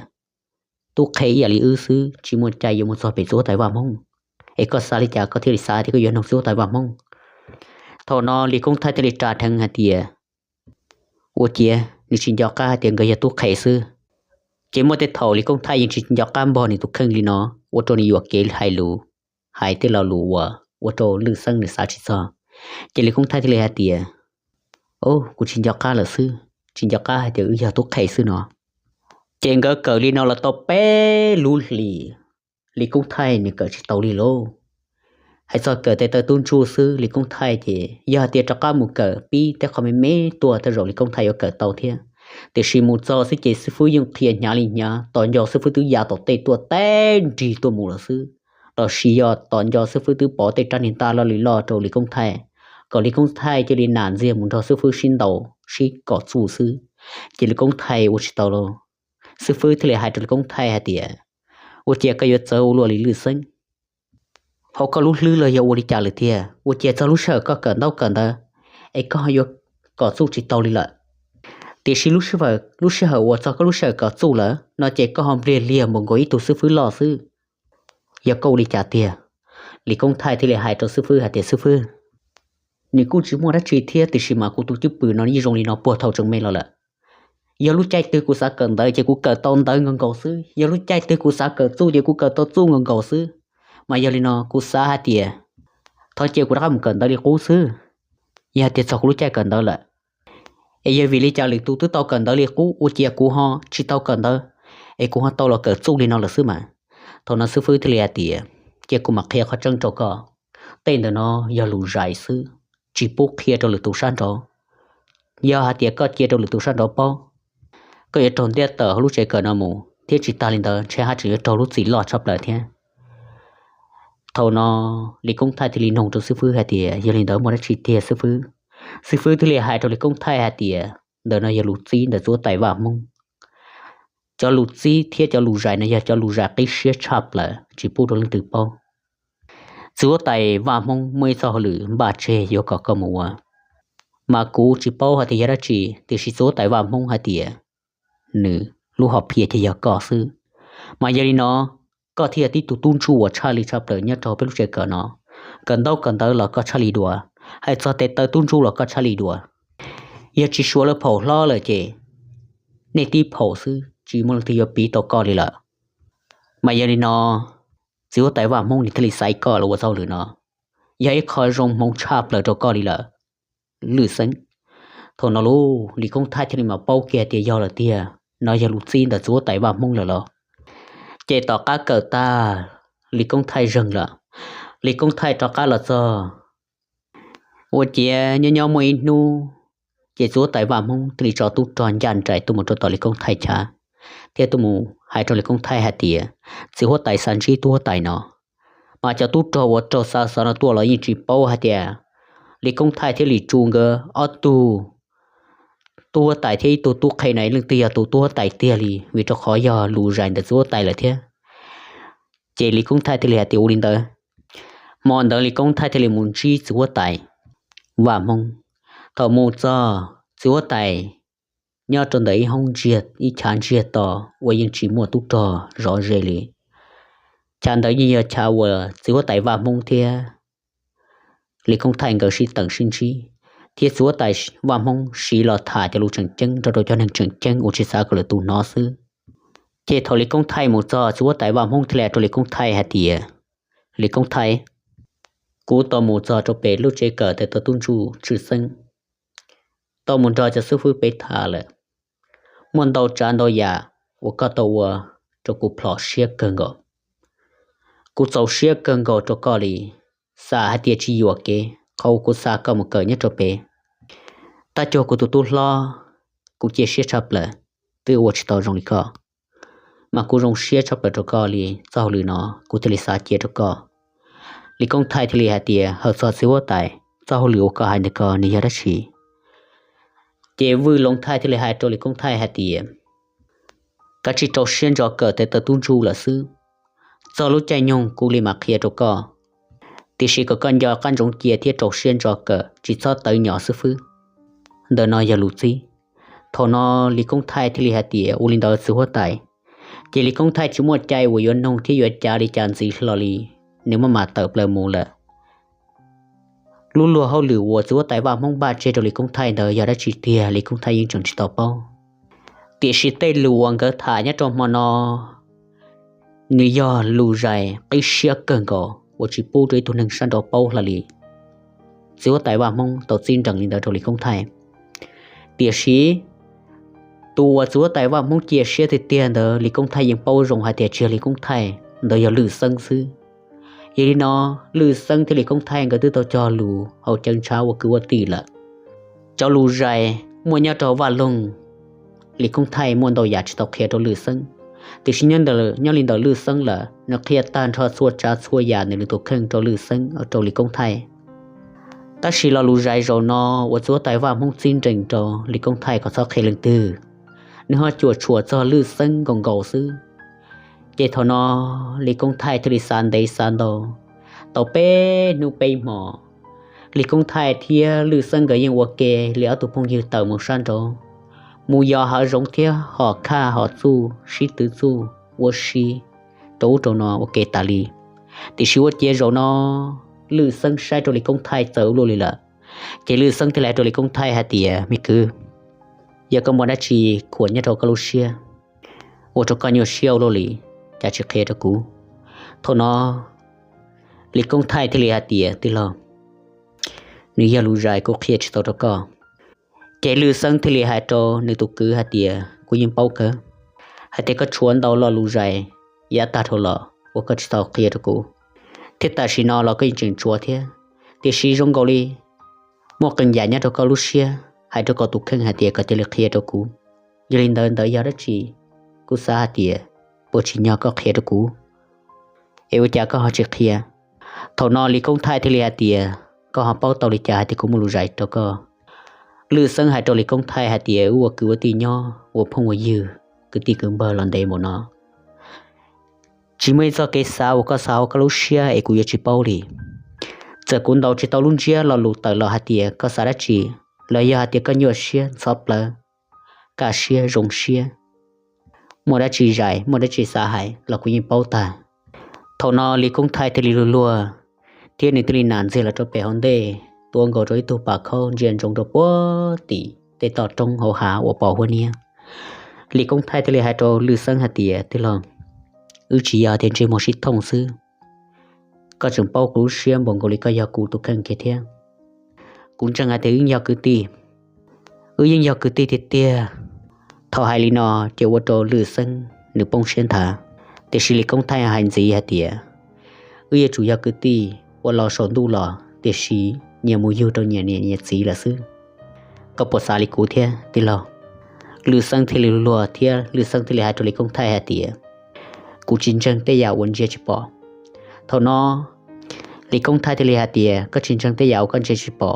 tub qhe ib yam li wb xwb tsis muaj cai yuav mus txog pem txiv huab tais Vaj Hmoob, es koj xav li cas koj thiaj li xav tias koj yuav noog txiv huab tais Vaj Hmoob? Thaum no Lis Koob Thaij thiaj li tsa dheev hais tias ua ciav nws tsis nco qab hais tias nkawd yog tub qhe xwb. Ces muaj tej thaum Lis Koob Thaij yeej tsis nco qab npog nws tus kheej li no, ua rau nws yuam kev hais lus, hais tej lo lus uas ua rau Lwj Xeeb nws xav tsis txog. Ces Lis Koob Thaij thiaj li hais tias, o, kuv tsis nco qab lawm xwb, tsis nco qab hais tias wb yog tub qhe xwb no. Ces nkawd kawm li no los tau peb lub hlis, Lis Koob Thaij nws kawm tsis tau li lauj. Hais txog kawm tes taw tub ntsuj xwb Lis Koob Thaij ces yog hais tias rov qab mus kawm pib tej qhov me me tuaj tej zaum Lis Koob Thaij yuav kawm tau thiab. Tiam sis mus txog xwb ces xib fwb yeej qhia hnyav li hnyav, tos nco xib fwb twb ya tom tej tuaj teb nrig tuaj mus lawm xwb, los sis yog tos nco xib fwb twb pov tej rab niag ntaj loj li loj rau Lis Koob Thaij, kom Lis Koob Thaij cia li nam ntxiag mus nrog xib fwb sib ntaus sib kom txuj xwb. Ces Lis Koob Thaij ua tsis tau lauj, xib fwb thiaj li hais rau Lis Koob Thaij hais tias, ua ciav koj yuav txawv ua luaj li Lwj Xeeb, hauv koj lub hlwb los yog ua li cas lawm tiag? Ua ciav txog lub sij hawm koj kawm ntaub kawm ntawv es koj ho yuav kom txuj tsis tau li lawm? Tiam sis lub sij hawm uas txog koj lub sij hawm kom txuj lawm no ces koj ho npliag liag npaum nkaus ib tug xib fwb loj xwb. Yog koj ua li cas tiag? Lis Koob Thaij thiaj li hais rau xib fwb hais tias, xib fwb, nws kuj tsis muaj dab tsi thiab, tiam sis mas kuv tus cwj pwm no yeej zoo li no puag thaum tseem me los lawm. Yog lub caij twg kuv xav kawm ntawv ces kuv kawm tau ntawv nkaus nkaus xwb, yog lub caij twg kuv xav kawm txuj ces kuv kawm tau txuj nkaus nkaus xwb. Mas yog li no kuv xav hais tias thov cia kuv rov qab mus kawm ntawv li qub xwb, yog hais tias txog kuv lub caij kawm ntawv lawm. Es yog vim li cas lwm tus twb tau kawm ntawv li qub ua ciav kuv ho tsis tau kawm ntawv, es kuv ho tau los kawm txuj li no lawm xwb mas? Thaum no xib fwb thiaj li hais tias, cia kuv mam qhia qhov tseeb rau koj. Tej ntawm no yog lus zais xwb, tsis pub qhia rau lwm tus sab nraud. Yog hais tias koj cia rau lwm tus sab nraud paub, koj yuav raug ntiab tawm hauv lub tsev kawm no mus thiab, tsis tas li ntawd ntshe haj tseem yuav raug lub txim loj tshaj plaws thiab. Thaum no Lis Koob Thaij thiaj li nug rau xib fwb hais tias, yog li ntawd muaj dab tsi tiag xib fwb? Xib fwb thiaj li hais rau Lis Koob Thaij hais tias, ntawm no yog lus txib ntawm txiv huab tais Vaj Hmoob. Cov lus txib thiab cov lus zais no yog cov lus zais qib siab tshaj plaws tsis pub rau leej twg paub. Txiv huab tais Vaj Hmoob muaj ib txoj hauj lwm npaj tseg yuav kom koj mus ua, mas kuv tsis paub hais tias yog dab tsi, tiam sis txiv huab tais Vaj Hmoob hais tias nws lub hom phiaj ces yog koj xwb. Mas yog li no, koj thiaj yog tib tug tub ntsuj uas tshaj li tshaj plaws nyob rau peb lub tsev kawm no. Kawm ntaub kawm ntawv los koj tshaj li dua, hais txog tes taw tub ntsuj los koj tshaj li dua. Yog tsis suav lawv phaum hlob lawm ces nej tib phaum xwb, tsis muaj leej twg yuav piv tau koj li lawm. Mas yog li no, txiv huab tais Vaj Hmoob nws thiaj li xaiv koj los ua txoj hauj lwm no, yog ib qho zoo hmoov tshaj plaws rau koj li lawm, Lwj Xeeb. Thaum no lauj, Lis Koob Thaij thiaj li mam paub kiag tias yog lawm tiag, no yog lus txib ntawm txiv huab tais Vaj Hmoob lawm los. Ces tom qab kawm tag, Lis Koob Thaij zeeg lawm, Lis Koob Thaij rov qab los txog. Ua ciav nyob nyob muaj ib hnub, ces txiv huab tais Vaj Hmoob thiaj li tso tub rog ncaj nraim tuaj mus rau tom Lis Koob Thaij chav, thiab tuaj mus hais rau Lis Koob Thaij hais tias, txiv huab tais xav ntsib tub huab tais no. Mas cov tub rog uas raug xa xov no tuaj los yeej tsis paub hais tias Lis Koob Thaij thiab Lis Tsu nkawd ob tug tub huab tais thiab ib tug tub qhe no leej twg yog tus tub huab tais tiag li, vim rau qhov yog lus zais ntawm txiv huab tais lawm thiab. Ces Lis Koob Thaij thiaj li hais tias ua li ntawd. Hmo ntawd Lis Koob Thaij thiaj li mus ntsib txiv huab tais Vaj Hmoob. Thaum mus txog, txiv huab tais nyob rau ntawm ib hoob ntsiag, ib chav ntsiag to uas yeej tsis muaj tub rog zov ze li. Chav ntawd yeej yog chav uas txiv huab tais Vaj Hmoob thiab Lis Koob Thaij nkawd sib teem sib ntsib, thiab txiv huab tais Vaj Hmoob siv los tham cov lus tseem ceeb nrog rau cov neeg tseem ceeb uas tsis xav kom lwm tus hnov xwb. Ces thaum Lis Koob Thaij mus txog, txiv huab tais Vaj Hmoob thiaj li hais rau Lis Koob Thaij hais tias, Lis Koob Thaij, kuv tau mus txog rau pem lub tsev kawm tes taw tub ntsuj Tswj Xeeb, tau mus nrog cov xib fwb peb tham lawm. Muaj ntau tsav ntau yam uas koj tau ua rau kuv plhom siab kawg nkaus. Kuv txaus siab kawg nkaus rau koj li, xav hais tias tsis yuam kev qhov uas kuv xa koj mus kawm nyob rau pem. Tab cuag kuv tus tub hlob, kuv cia siab tshaj plaws, twb ua tsis tau zoo li koj, mas kuv zoo siab tshaj plaws rau koj li. Txoj hauj lwm no kuv thiaj li xav cia rau koj. Lis Koob Thaij thiaj li hais tias, Hawm txog txiv huab tais, txoj hauj lwm uas koj hais ntawm ko nws yog dab tsi? Ces Vwj Loov Thaij thiaj li hais rau Lis Koob Thaij hais tias, Kav tsij rau siab ntso kawm tes taw tub ntsuj lawm xwb. Txog lub caij nyoog kuv li mam qhia rau koj, tiam sis kom koj nco qab ntsoov cia thiab rau siab ntso kawm, tsis txhob tawv nyom xwb fwb. Ntawm no yog lus txib. Thaum no Lis Koob Thaij thiaj li hais tias, Ua li ntawd txiv huab tais. Ces Lis Koob Thaij tsis muaj cai uas yuav noog thiab yuav cav li cas ntxiv hlo li, nws maj mam tawm plaws mus lawm. Lub luag hauj lwm uas txiv huab tais Vaj Hmoob npaj tseg rau Lis Koob Thaij ntawd yog dab tsi tiag Lis Koob Thaij yeej tseem tsis tau paub, tiam sis tej lus uas nkawd tham nyob rau hmo no, nws yog lus zais qib siab kawg nkaus uas tsis pub rau ib tug neeg sab nraud paub hlo li. Txiv huab tais Vaj Hmoob tau txib nrees li ntawd rau Lis Koob Thaij, tiam sis tus uas txiv huab tais Vaj Hmoob cia siab tiag tiag ntawd Lis Koob Thaij yeej paub zoo hais tias tsis yog Lis Koob Thaij, ntawd yog Lwj Xeeb xwb. Yog li no, Lwj Xeeb thiab Lis Koob Thaij nkawd twb tau cog lus haus cawv ntshav ua kwv ua tij lawm. Cov lus zais muaj nyob rau Vaj Loog, Lis Koob Thaij muaj ntau yam tsis tau qhia rau Lwj Xeeb, tiam sis nyob li ntawm Lwj Xeeb lawm nws qhia tag nrho txhua tsav txhua yam ntawm nws tus kheej rau Lwj Xeeb, rau Lis Koob Thaij. Tab sis lo lus zais zaum no uas txiv huab tais Vaj Hmoob txib nrees rau Lis Koob Thaij kom txhob qhia leej twg, nws ho cuam tshuam txog Lwj Xeeb nkaus nkaus xwb. Ces thaum no Lis Koob Thaij thiaj li xav ntev xav ntau, tau peb hnub peb hmo, Lis Koob Thaij thiab Lwj Xeeb nkawd yeej ua ke li ob tug phooj ywg tawm mus sab nraud, mus yos hav zoov thiab hom khaj hom txuj sib twv txuj ua si rau ub rau no ua ke tas li. Tiam sis ua ciav zaum no Lwj Xeeb saib rau Lis Koob Thaij txawv ua luaj li lawm, ces Lwj Xeeb thiaj li hais rau Lis Koob Thaij hais tias, Me kwv, yog koj muaj dab tsi khuam nyob rau koj lub siab ua rau koj nyuaj siab ua luaj li, cas tsis qhia rau kuv? Thaum no Lis Koob Thaij thiaj li hais tias, Tij laug, nws yog lus zais kuv qhia tsis tau rau koj. Ces Lwj Xeeb thiaj li hais rau nws tus kwv hais tias, Kuv yeej paub kawg hais tias koj tshuav ntau lo lus zais yav tag dhau los uas koj tsis tau qhia rau kuv, thiab tam sim no los koj yeej tseem tshuav thiab. Tiam sis zoo nkaus li muaj qee yam nyob rau koj lub siab hais rau koj tus kheej hais tias koj cia li qhia rau kuv. Yog li ntawd, ntawd yog dab tsi? Kuv xav hais tias puas tsim nyog koj qhia rau kuv, es ua cas koj ho tsis qhia? Thaum no Lis Koob Thaij thiaj li hais tias, Koj ho paub tau li cas hais tias kuv muaj lus zais rau koj? Lwj Xeeb hais rau Lis Koob Thaij hais tias, Wb ua kwv ua tij nyob ua phooj ua ywg, kwv tij kwv npawg los ntev npaum no, tsis muaj ib txoj kev xav uas koj xav hauv koj lub siab es kuv yuav tsis paub li. Txawm kuv ntaus tsis tau lub ntsiab lo lus tawm los hais tias koj xav dab tsi, los yog hais tias koj nyuaj siab ntxhov plawv, kaj siab zoo siab, muaj dab tsi zais muaj dab tsi xav hais los kuv yeej paub tag. Thaum no Lis Koob Thaij thiaj li luag luag, thiab nws thiaj li nam ntxiag los rau pem hauv ntej, tuav nkaus rau ib tug pas khaub ntsia ntsoov rau puag tim tej toj roob hauv hav uas pos huab niab. Lis Koob Thaij thiaj li hais rau Lwj Xeeb hais tias, Tij laug, wb tsis yog tias ntsej muag sib thooj xwb, koj tseem paub kuv lub siab npaum nkaus li koj yog kuv tus kheej kiag thiab. Kuv ntseeg hais tias wb yeej yog kwv tij, wb yeej yog kwv tij tiag tiag. Thaum hais li no ces ua rau Lwj Xeeb nws poob siab nthav, tiam sis Lis Koob Thaij hais ntxiv hais tias, Wb yuav tsum yog kwv tij ua los saum ntuj los, tiam sis nyias mus yug rau nyias niam nyias txiv lawm xwb. Koj puas xav li kuv thiab tij laug? Lwj Xeeb thiaj li luag thiab Lwj Xeeb thiaj li hais rau Lis Koob Thaij hais tias, Kuv tsis ntseeg tej yam uas ntsia tsis pom. Thaum no Lis Koob Thaij thiaj li hais tias, Koj tsis ntseeg tej yam uas koj ntsia tsis pom,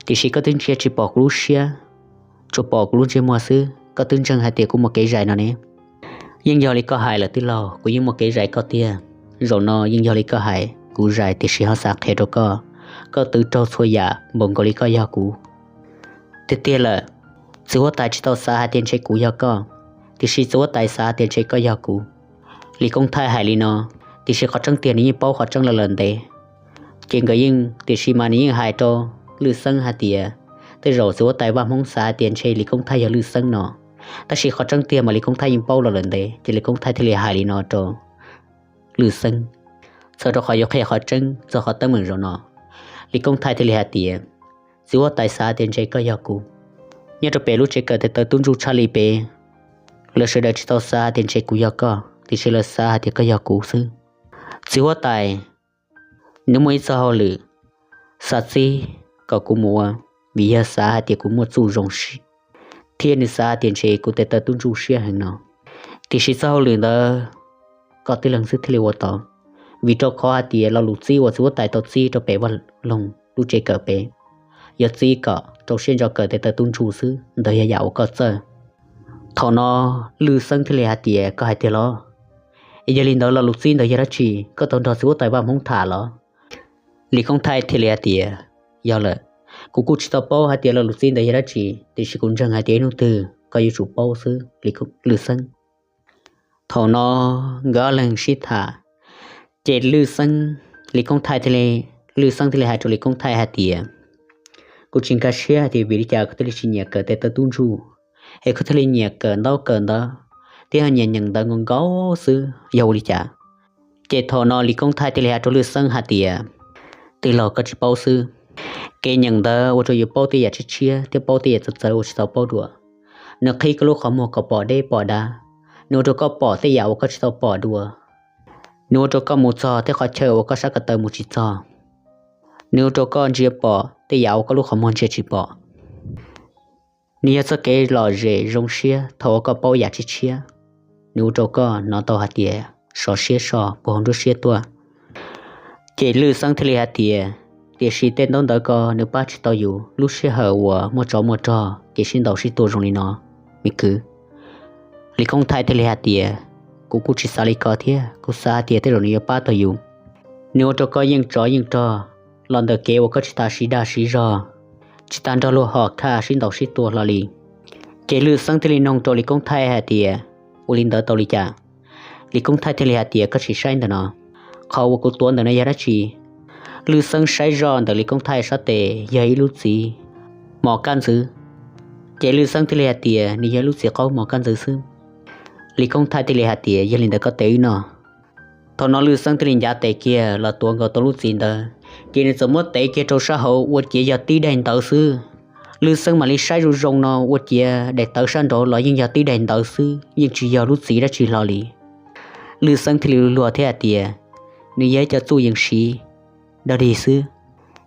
tiam sis koj twb ntsia tsis pom kuv lub siab, tsuas pom kuv lub ntsej muag xwb, koj twb ntseeg hais tias kuv muaj kev zais no ne. Yeej yog li koj hais lawm tij laug, kuv yeej muaj kev zais koj tiag. Zaum no yeej yog li koj hais, kuv zais tiam sis ho xav qhia rau koj, koj twb raug txhua yam npaum nkaus li koj yog kuv. Tiag tiag lawm, txiv huab tais tsis tau xav hais tias ntshe kuv yog koj, tiam sis txiv huab tais xav tias ntshe koj yog kuv. Lis Koob Thaij hais li no, Tiam sis qhov tseeb tiag nws yeej paub qhov tseeb los lawm ntev. Ces nkawd yeej, tiam sis mas nws yeej hais rau Lwj Xeeb hais tias, tej zaum txiv huab tais Vaj Hmoob xav hais tias ntshe Lis Koob Thaij yog Lwj Xeeb no, tab sis qhov tseeb tiag mas Lis Koob Thaij yeej paub los lawm ntev. Ces Lis Koob Thaij thiaj li hais li no rau Lwj Xeeb, txhawm rau qhov yuav qhia qhov tseeb txog qhov teeb meem zaum no. Lis Koob Thaij thiaj li hais tias, txiv huab tais xav tias ntshe koj yog kuv. Nyob rau pem lub tsev kawm tes taw tub ntsuj tshaj li peb, lawv sawv daws tsis tau xav tias ntshe kuv yog koj, tiam sis lawv xav hais tias koj yog kuv xwb. Txiv huab tais, nws muaj ib txoj hauj lwm xa txib kom kuv mus ua, vim yog xav hais tias kuv muaj txuj zoo, thiab nws xav hais tias ntshe kuv tes taw tub ntsuj siab heev no. Tiam sis txoj hauj lwm ntawd koj tib leeg xwb thiaj li ua tau, vim rau qhov hais tias lo lus txib uas txiv huab tais tau txib rau pem Vaj Loog lub tsev kawm pem, yog txib kom rau siab ntso kawm tes taw tub ntsuj xwb, ntawd yog yam uas koj txawj. Thaum no Lwj Xeeb thiaj li hais tias, koj hais tiag los? Yog li ntawd lo lus txib ntawd yog dab tsi? Koj tau nrog txiv huab tais Vaj Hmoob tham los? Lis Koob Thaij thiaj li hais tias, yog lawm, kuv kuj tsis tau paub hais tias lo lus txib ntawd yog dab tsi, tiam sis kuv ntseeg hais tias ib hnub twg koj yuav tsum paub xwb, Lwj Xeeb. Thaum no nkawd ob leeg sib tham, ces Lwj Xeeb, Lis Koob Thaij thiaj li, Lwj Xeeb thiaj li hais rau Lis Koob Thaij hais tias, kuv tsis nkag siab hais tias vim li cas koj thiaj li tsis nyiam kawm tes taw tub ntsuj, es koj thiaj li nyiam kawm ntaub kawm ntawv, thiab ho nyiam nyeem ntawv nkaus nkaus xwb, yog ua li cas? Ces thaum no Lis Koob Thaij thiaj li hais rau Lwj Xeeb hais tias, tij laug, koj tsis paub xwb, kev nyeem ntawv ua rau yus paub tej yam tshiab tshiab thiab paub tej yam txawv txawv uas tsis tau paub dua. Nws qhib koj lub qhov muag kom pom deb pom dav, nws ua rau koj pom tej yam uas koj tsis tau pom dua, nws ua rau koj mus txog tej qhov chaw uas koj sab ko taw mus tsis txog, nws ua rau koj ntsia pom tej yam uas koj lub qhov muag ntsia tsis pom. Nws yog txoj kev lom zem zoo siab thaum uas koj paub yam tshiab tshiab, nws ua rau koj hnov tau hais tias sov siab so puag hauv nruab siab tuaj. Ces Lwj Xeeb thiaj li hais tias, tiam sis tej ntaub ntawv ko nws pab tsis tau yus lub sij hawm uas muaj tsov muaj rog kev sib ntaus sib tua zoo li no, me kwv. Lis Koob Thaij thiaj li hais tias, kuv kuj tsis xav li ko thiab, kuv xav hais tias tej zaum nws yuav pab tau yus. Nws ua rau koj yeej tsov yeej rog los ntawm kev uas koj tsis tas siv dag siv zog, tsis tas nrog luag hom khaj sib ntaus sib tua hlo li. Ces Lwj Xeeb thiaj li noog rau Lis Koob Thaij hais tias, ua li ntawd tau li cas? Lis Koob Thaij thiaj li hais tias, koj sim saib ntawm no, qhov uas kuv tuav ntawm no yog dab tsi? Lwj Xeeb saib zoj ntawm Lis Koob Thaij sab tes yog ib lub txiv mos kaj ntxwv. Ces Lwj Xeeb thiaj li hais tias, nws yog ib lub txiv qaub mos kaj ntxwv xwb. Lis Koob Thaij thiaj li hais tias, yog li ntawd koj tev wb noj. Thaum no Lwj Xeeb thiaj li ncav tes kiag los tuav nkaus tau lub txiv ntawd, ces nws txawm muab tev kiag rau sab hauv ua ciav yog tib daim ntawv xwb. Lwj Xeeb mam li saib zoo zoo no ua ciav daim tawv sab nraud los yeej yog tib daim ntawv xwb, yeej tsis yog lub txiv dab tsi hlo li. Lwj Xeeb thiaj li luag thiab hais tias, nws yog ib co txuj yees siv dog dig xwb,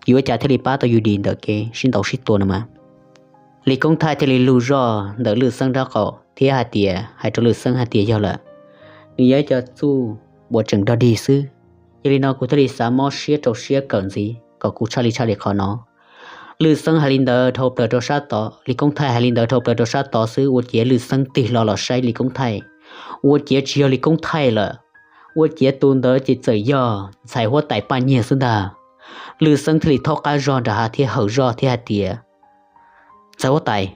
yuav ua cas thiaj li pab tau yus dim ntawm kev sib ntaus sib tua no mas. Lis Koob Thaij thiaj li lug zoj ntawm Lwj Xeeb nraub qaum thiab hais tias, hais rau Lwj Xeeb hais tias, yog lawm, nws yog ib co txuj uas tseem dog dig xwb, yog li no kuv thiaj li xav mob siab rau siab kawm ntxiv kom kuv tshaj li tshaj li qhov no. Lwj Xeeb hais li ntawd dhau plaws rau sab tod, Lis Koob Thaij hais li ntawd dhau plaws rau sab tod xwb ua ciav Lwj Xeeb tig hlo los saib Lis Koob Thaij, ua ciav tsis yog Lis Koob Thaij lawm, ua ciav tus ntawd ces txawm yog ntxhais huab tais Paj Nyiag xwb ntag. Lwj Xeeb thiaj li thaub qab zog nram hav thiab hawm zoj thiab hais tias, ntxhais huab tais,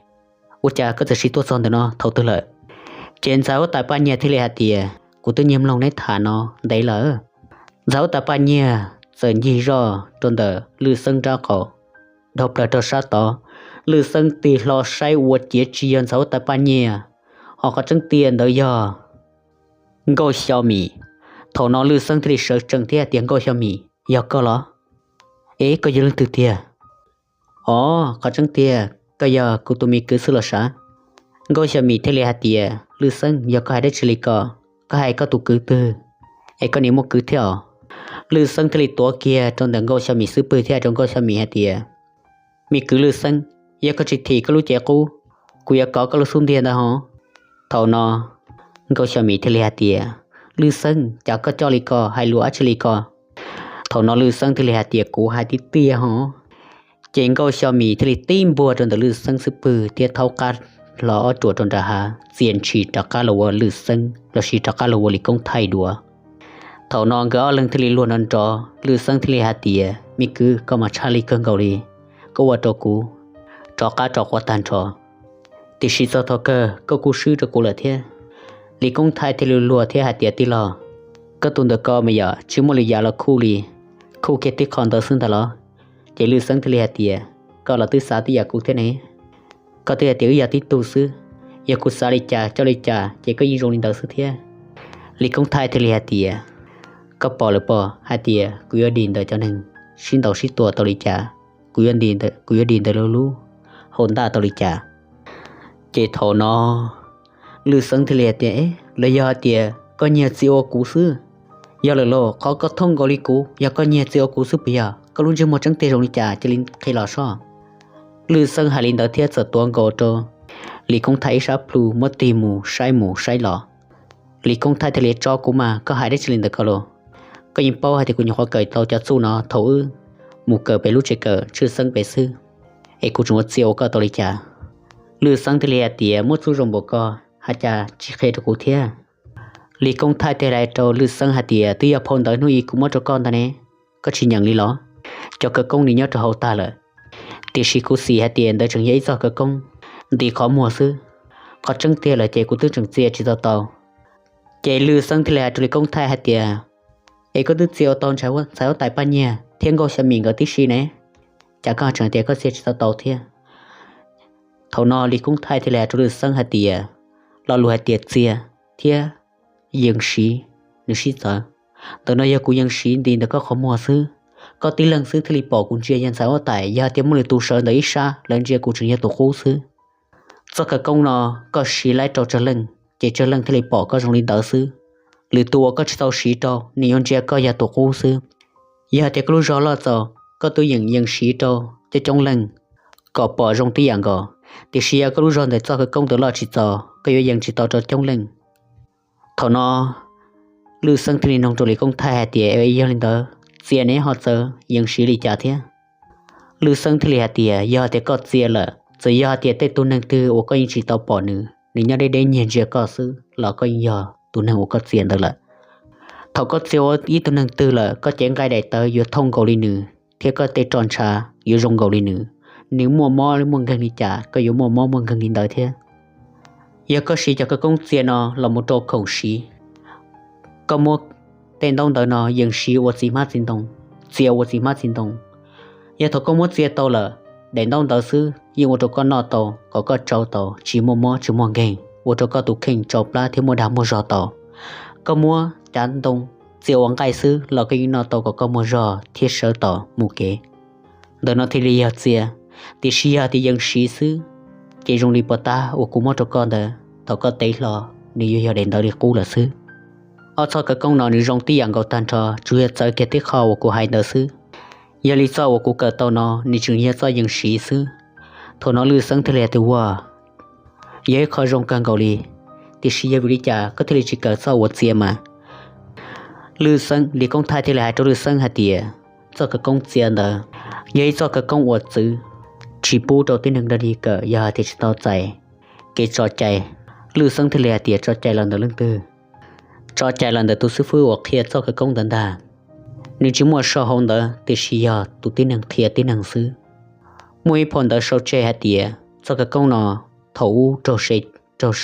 ua cas koj txawm sim tuaj txog ntawm no thaum twg lawm? Ces ntxhais huab tais Paj Nyiag thiaj li hais tias, kuv twb nyiag mloog neb tham no ntev lawm. Ntxhais huab tais Paj Nyiag txawm ncig zoj rau ntawm Lwj Xeeb nraub qaum, dhau plaws rau sab tod. Lwj Xeeb tig hlo saib ua ciav tsis yog ntxhais huab tais Paj Nyiag, ho qhov tseeb tiag ntawd yog Nkauj Xyo Mim. Thaum no Lwj Xeeb thiaj li sawv tsees thiab hais tias, Nkauj Xyo Mim, yog koj los? Es koj yog leej twg tiag? Os, qhov tseeb tiag koj yog kuv tus me kwv xwb los sav. Nkauj Xyo Mim thiaj li hais tias, Lwj Xeeb, yog koj hais dab tsi li ko? Koj hais koj tus kwv twg es koj niam muaj kwv thiab os? Lwj Xeeb thiaj li tuav kiag rau ntawm Nkauj Xyo Mim xub pwg thiab hais rau Nkauj Xyo Mim hais tias, me kwv Lwj Xeeb, yog koj tsis thim koj lub cev qub, kuv yuav kov koj lub xub ntiag ntawd ho. Thaum no Nkauj Xyo Mim thiaj li hais tias, Lwj Xeeb, cas koj coj li ko, hais lus dab tsi li ko? Thaum no Lwj Xeeb thiaj li hais tias, kuv hais tiag tiag ho. Ces Nkauj Xyo Mim thiaj li tib npuaj rau ntawm Lwj Xeeb xub pwg thiab thaub qab hlo ob ruam rau nram hav txias ntshis rov qab los ua Lwj Xeeb lossis rov qab los ua Lis Koob Thaij dua. Thaum no nkawd ob leeg thiaj li luag nrov nrov, Lwj Xeeb thiaj li hais tias, me kwv, koj mas tshaj li kawg nkaus li, koj ua rau kuv rov qab rov quav tag nrho, tiam sis txog thaum kawg koj kuj swb rau kuv lawm thiab. Lis Koob Thaij thiaj li luag thiab hais tias, tij laug, Koj tus ntawm ko mas yog tsis muaj lwm yam los khuj li, khuj kiag tib qho ntawd xwb ntag los? Ces Lwj Xeeb thiaj li hais tias, koj los twb xav tib yam kuv thiab ne. Koj twb hais tias wb yog tib tug xwb, yog kuv xav li cas coj li cas ces koj yeej zoo li ntawd xwb thiab. Lis Koob Thaij thiaj li hais tias, koj pom lawm pob hais tias kuv yuav dim ntawm cov neeg sib ntaus sib tua tau li cas, kuv yuav dim ntawm lub lub hau ntaj tau li cas. Ces thaum no Lwj Xeeb thiaj li hais tias, los yog hais tias koj nyiag txia ua kuv xwb? Yog lawm los qhov koj thooj nkaus li kuv, yog koj nyiag txia ua kuv xwb puas yog? Koj lub ntsej muag tseeb tiag zoo li cas cia li qhia los soj. Lwj Xeeb hais li ntawd thiab txawm tuav nkaus rau Lis Koob Thaij ib sab plhu muab tig mus saib mus saib los. Lis Koob Thaij thiaj li, tso kuv mas, koj hais dab tsi li ntawd ko los? Koj yeej paub hais tias kuv nyuam qhuav kawm tau cov txuj no thaum wb mus kawm pem lub tsev kawm tshwj xeeb pem xwb, es kuv tseem ua txia ua koj tau li cas? Lwj Xeeb thiaj li hais tias, muaj txuj zoo npaum ko, hais cas tsis qhia rau kuv thiab? Lis Koob Thaij thiaj li hais rau Lwj Xeeb hais tias, twb yog phau ntawv hnub ib kuv muab rau koj ntag ne, koj tsis nyeem li los? Cov khawv koob nws nyob rau hauv tag lawm, tiam sis kuv xav hais tias ntawd tseem yog ib txoj khawv koob nti qhov muag xwb, qhov tseeb tiag lawm ces kuv twb tseem txia tsis tau tau. Ces Lwj Xeeb thiaj li hais rau Lis Koob Thaij hais tias, es koj twb txia ua tau ntxhais huab tais Paj Nyiag thiab Nkauj Xya Mim nkawd tib si ne, cas koj tseem tias koj txia tsis tau tau thiab? Thaum no Lis Koob Thaij thiaj li hais rau Lwj Xeeb hais tias, lo lus hais tias txia thiab yees siv nws sib txawv, ntawm no yog kuv yees siv nti ntawm koj qhov muag xwb. Koj tib leeg xwb thiaj li pom kuv ntsia yog ntxhais huab tais, yog hais tias muaj lwm tus sawv ntawm ib sab lawv ntsia kuv tseem yog tus qub xwb. Txoj khawv koob no koj siv laib rau tsawg leej ces tsawg leej thiaj li pom koj zoo li ntawd xwb. Lwm tus uas koj tsis tau siv rau nws yuav ntsia koj yog tus qub xwb. Yog hais tias koj lub zog loj txaus koj twb yeem yees siv rau coob coob leej kom pom zoo tib yam nkaus, tiam sis yog koj lub zog ntawm txoj khawv koob ntawd loj tsis txaus koj yuav yees tsis tau rau coob leej. Thaum no Lwj Xeeb thiaj li nug rau Lis Koob Thaij hais tias, yog li ntawd txia ne ho txawv yees siv li cas thiab? Lwj Xeeb thiaj li hais tias, yog tias koj txia lawm, txawm yog hais tias tej tug neeg twg uas koj yeej tsis tau pom nws, nws nyob deb deb nyiag ntsia koj xwb los koj yeej yog tus neeg uas koj txia ntawd lawm. Thaum koj txia ua ib tug neeg twg lawm koj cev nqaij daim tawv yuav thooj nkaus li nws, thiab koj tej roj ntshav yuav zoo nkaus li nws. Nws muaj mob muaj nkeeg li cas koj yuav muaj mob muaj nkeeg li ntawd thiab. Yog koj siv cov khawv koob txia no los mus rau khoom siv, koj muab tej ntaub ntawv no yees siv ua txiv hmab txiv ntoo, txia ua txiv hmab txiv ntoo. Yog thaum koj muab txia tau lawm, daim ntaub ntawv xwb yeej ua rau koj noj tau kom koj tsau tau tsis muaj mob tsis muaj nkeeg, ua rau koj tus kheej tsau plab thiab muaj dag muaj zog tau. Koj muab cav ntoo txia ua nqaij xwb los koj yeej noj tau kom koj muaj zog thiab sawv tos mus kev. Ntawm no thiaj li yog txia, tiam sis yog tias yees siv xwb, ces zoo li pov tab uas kuv muab rau koj ntawd, thaum koj tev hlo nws yuav yog daim ntawv li qub lawm xwb. Ob txoj khawv koob no nws zoo tib yam nkaus tag nrho, tsuas yog txawv kiag tib qho uas kuv hais ntawd xwb. Yog li txoj uas kuv kawm tau no nws tseem yog txoj yees siv xwb. Thaum no Lwj Xeeb thiaj li hais tias, ua, yog ib qho zoo kawg nkaus li, tiam sis yog vim li cas koj thiaj li tsis kawm txoj uas txia mas? Lwj Xeeb, Lis Koob Thaij thiaj li hais rau Lwj Xeeb hais tias, txoj khawv koob txia ntawd yog ib txoj khawv koob uas txwv, tsis pub rau tib neeg dog dig kawm yog hais tias tsis tau txais kev tso cai. Lwj Xeeb thiaj li hais tias, tso cai los ntawm leej twg? Tso cai los ntawm tus xib fwb uas qhia txoj khawv koob ntawd ntag. Nws tsis muaj sau hauv ntawv tiam sis yog tus tib neeg qhia tib neeg xwb. Muaj ib phau ntawv sau tseg hais tias txoj khawv koob no thaum ub raug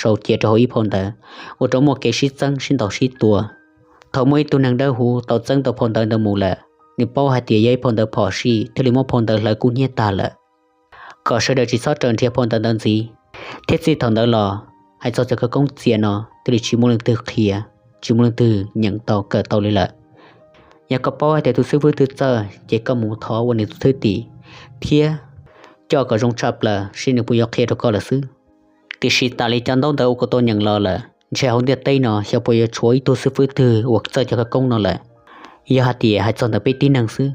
sau cia rau hauv ib phau ntawv, ua rau muaj kev sib txeeb sib ntaus sib tua. Thaum muaj ib tug neeg dawb huv tau txeeb tau phau ntawv ntawd mus lawm, nws paub hais tias yog ib phau ntawv phom sij thiaj li muab phau ntawv hlawv kub hnyiab tag lawm, kom sawv daws tsis txhob raws nrhiav phau ntawv ntawd ntxiv. Thiab txij thaum ntawd los, hais txog cov khawv koob txia no thiaj li tsis muaj leej twg qhia, tsis muaj leej twg nyeem tau kawm tau li lawm. Yog koj paub hais tias tus xib fwb twg txawj ces koj mus thov ua nws tus thwj tim thiab coj kom zoo tshaj plaws seb nws puas yuav qhia rau koj lawm xwb. Tiam sis tas li cov ntaub ntawv uas kuv tau nyeem los lawm, ntshe hauv ntiaj teb no xyov puas yuav tshuav ib tug xib fwb twg uas txawj cov khawv koob no lawm, yog hais tias hais txog ntawm peb tib neeg xwb.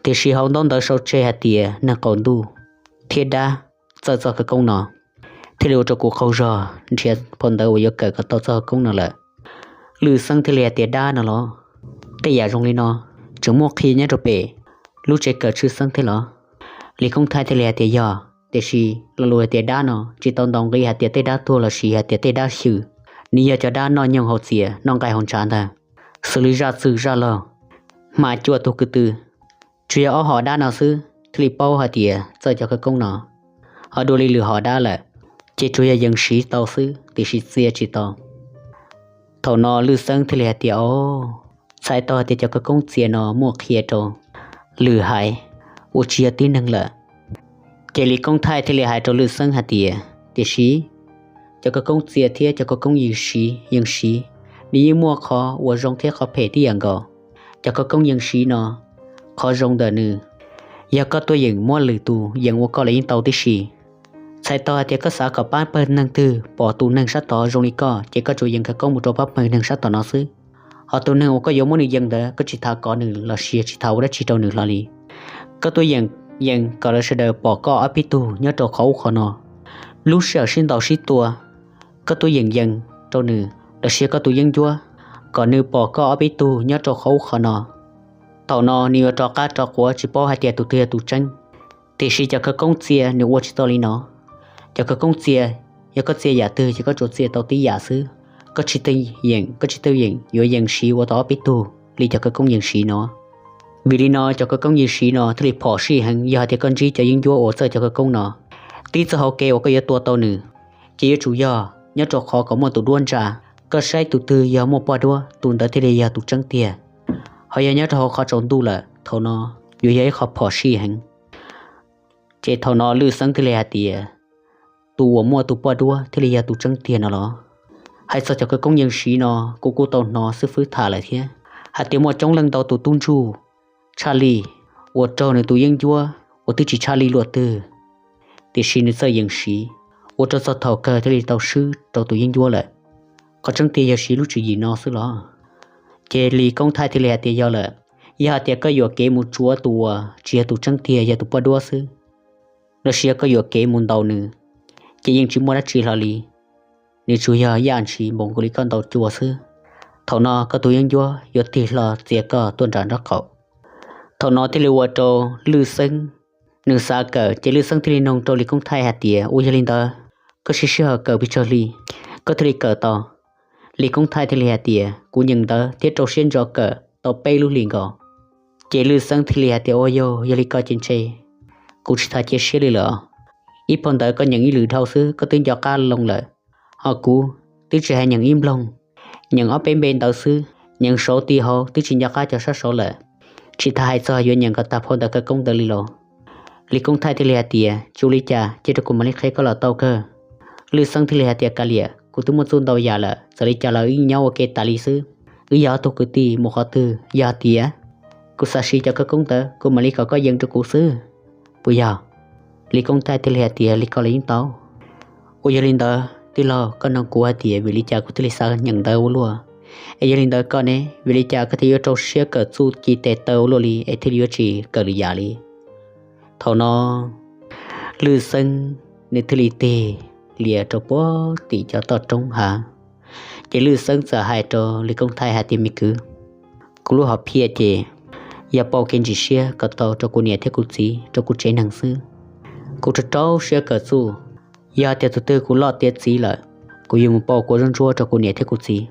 Tiam sis hauv ntaub ntawv sau tseg hais tias neeg qaum ntuj thiab dab txawj txoj khawv koob no, thiaj li ua rau kuv qaug zog nrhiav phau ntawv uas yuav kawm kom tau txoj khawv koob no lawm. Lwj Xeeb thiaj li hais tias, dab no los? Tej yam zoo li no tseem muaj qhia nyob rau pem lub tsev kawm tshwj xeeb thiab los? Lis Koob Thaij thiaj li hais tias, yog, tiam sis lo lus hais tias dab no tsis tau ntaus nqi hais tias tej dab tuag los sis hais tias tej dab xywm. Nws yog cov dab noj nyoog haus txias noj nqaij haus ntshav ntag, xws li zaj txwg zaj laug, hma cuaj tug kwv tw. Tsuas yog ob hom dab no xwb thiaj li paub hais tias txawj cov khawv koob no. Ho dua li lwm hom dab lawm, ces tsuas yog yees siv tau xwb tiam sis txia tsis tau. Thaum no Lwj Xeeb thiaj li hais tias, o, txhais tau hais tias cov khawv koob txia no muaj qhia rau Lwm Haiv uas tsis yog tib neeg lawm. Ces Lis Koob Thaij thiaj li hais rau Lwm Xeeb hais tias, tiam sis cov khawv koob txia thiab cov khawv koob yees siv, yees siv, nws yeej muaj qhov uas zoo thiab qhov phem tib yam nkaus. Cov khawv koob yees siv no, qhov zoo ntawm nws, yog koj tuaj yeem muab lwm tus yees ua koj los yeej tau tib si. Txhais tau hais tias koj xav kom pab pawg neeg twg pom tus neeg sab tod zoo li koj, ces koj tsuas yees khawv koob mus rau pab pawg neeg sab tom no xwb. Ho tus neeg uas koj yuav muab nws yees ntawd, koj tsis tas kov nws los sis tsis tas ua dab tsi rau nws hlo li. Koj tuaj yeem, yees kom lawv sawv daws pom koj ob peb tug nyob rau qhov ub qhov no. Lub sij hawm sib ntaus sib tua, koj tuaj yeem yees rau nws los sis koj tus yeeb ncuab, kom nws pom koj ob peb tug nyob rau qhov ub qhov no. Thaum no nws yuav rov qab rov quav tsis paub hais tias tus twg yog tus tseeb. Tiam sis cov khawv koob txia nws ua tsis tau li no. Cov khawv koob txia, yog koj txia yam twg ces koj tsuas txia tau tib yam xwb. Koj tsis tuaj yeem, koj tsis tuaj yeem yuav yees siv ua tau ob peb tug li cov khawv koob yees siv no. Vim li no cov khawv koob yees siv no thiaj li phom sij heev yog hais tias koj ntsib cov yeeb ncuab uas txawj cov khawv koob no. Tib txoj hauv kev uas koj yuav tua tau nws, ces yuav tsum yog nyob rau qhov kom muaj tus duab ntsa. Koj saib tus twg yog muaj poj duab, tus ntawd thiaj li yog tus tseeb tiag. Ho yog nyob rau hauv qhov tsaus ntuj lawm, thaum no yuav yog ib qho phom sij heev. Ces thaum no Lwj Xeeb thiaj li hais tias, tus uas muaj tus poj duab thiaj li yog tus tseeb tiag no los? Hais txog cov khawv koob yees siv no, kuv kuj tau hnov xib fwb tham lawm thiab, hais tias muaj coob leej ntau tus tub ntsuj tshaj lij uas raug nws tus yeeb ncuab uas twb tsis tshaj lij luaj twg, tiam sis nws txawj yees siv, ua rau txog thaum kawg thiaj li tau swb rau tus yeeb ncuab lawm. Qhov tseeb tiag yog siv lub tswv yim no xwb los? Ces Lis Koob Thaij thiaj li hais tias yog lawm, yog hais tias koj yuam kev mus tsuav tus uas tsis yog tus tseeb tiag, yog tus poj duab xwb, los sis yog koj yuam kev mus ntaus nws, ces yeej tsis muaj dab tsi hlo li. Nws tsuas yog yaj ntshis npaum nkaus li koj ntaus cua xwb. Thaum no koj tus yeeb ncuab yuav tig hlo txiav koj tuaj nram nraub qaum. Thaum no thiaj li ua rau Lwj Xeeb nws xav kawm, ces Lwj Xeeb thiaj li nug rau Lis Koob Thaij hais tias, ua yog li ntawd, koj siv sij hawm kawm pes tsawg hli koj thiaj li kawm tau? Lis Koob Thaij thiaj li hais tias, kuv nyeem ntawv thiab rau siab ntso kawm tau peb lub hlis nkaus. Ces Lwj Xeeb thiaj li hais tias, ua yog, yog li ko ces ntshe kuv tsis tas cia siab li lawm. Ib phau ntawv koj nyeem ib lwm dhau xwb koj twb nco qab loo lawm, ho kuv twb tsis hais nyeem ib nploog, nyeem ob peb npe ntawv xwb, nyeem saud ti hauv twb tsis nco qab cov sab saud lawm, tsis tas hais txog yuav nyeem kom tag phau ntawv khawv koob ntawd li los? Lis Koob Thaij thiaj li hais tias, tsis ua li cas, cia rau kuv mam li qhia koj los tau kawg. Lwj Xeeb thiaj li hais tias, kav liam, kuv twb muaj txuj ntau yam lawm, txawm li cas los wb nyob ua ke tas li xwb. Wb yog ob tug kwv tij, mus qhov twg yog hais tias kuv xav siv cov khawv koob ntawd kuv mam li kom koj yees rau kuv xwb, puas yog? Lis Koob Thaij thiaj li hais tias, li ko los yeej tau. Ua yog li ntawd tij laug, koj nug kuv hais tias vim li cas kuv thiaj li xav nyeem ntawv ua luaj, es yog li ntawd koj ne, vim li cas koj thiaj yuav rau siab kawm txuj ci tes taw ua luaj li es thiaj li yuav tsis kawm lwm yam li? Thaum no Lwj Xeeb nws thiaj li tig lias rau puag tim cov toj roob hav. Ces Lwj Xeeb txawm hais rau Lis Koob Thaij hais tias, me kwv, kuv lub hom phiaj ces yog pauj kev ntsim siab kom tau rau kuv niam thiab kuv txiv, rau kuv tsev neeg xwb. Kuv rau rau siab kawm txuj, yog tias tus twg kuv loj tiav txiv lawm, kuv yuav mus pauj kua zaub ntsuab rau kuv niam thiab kuv txiv.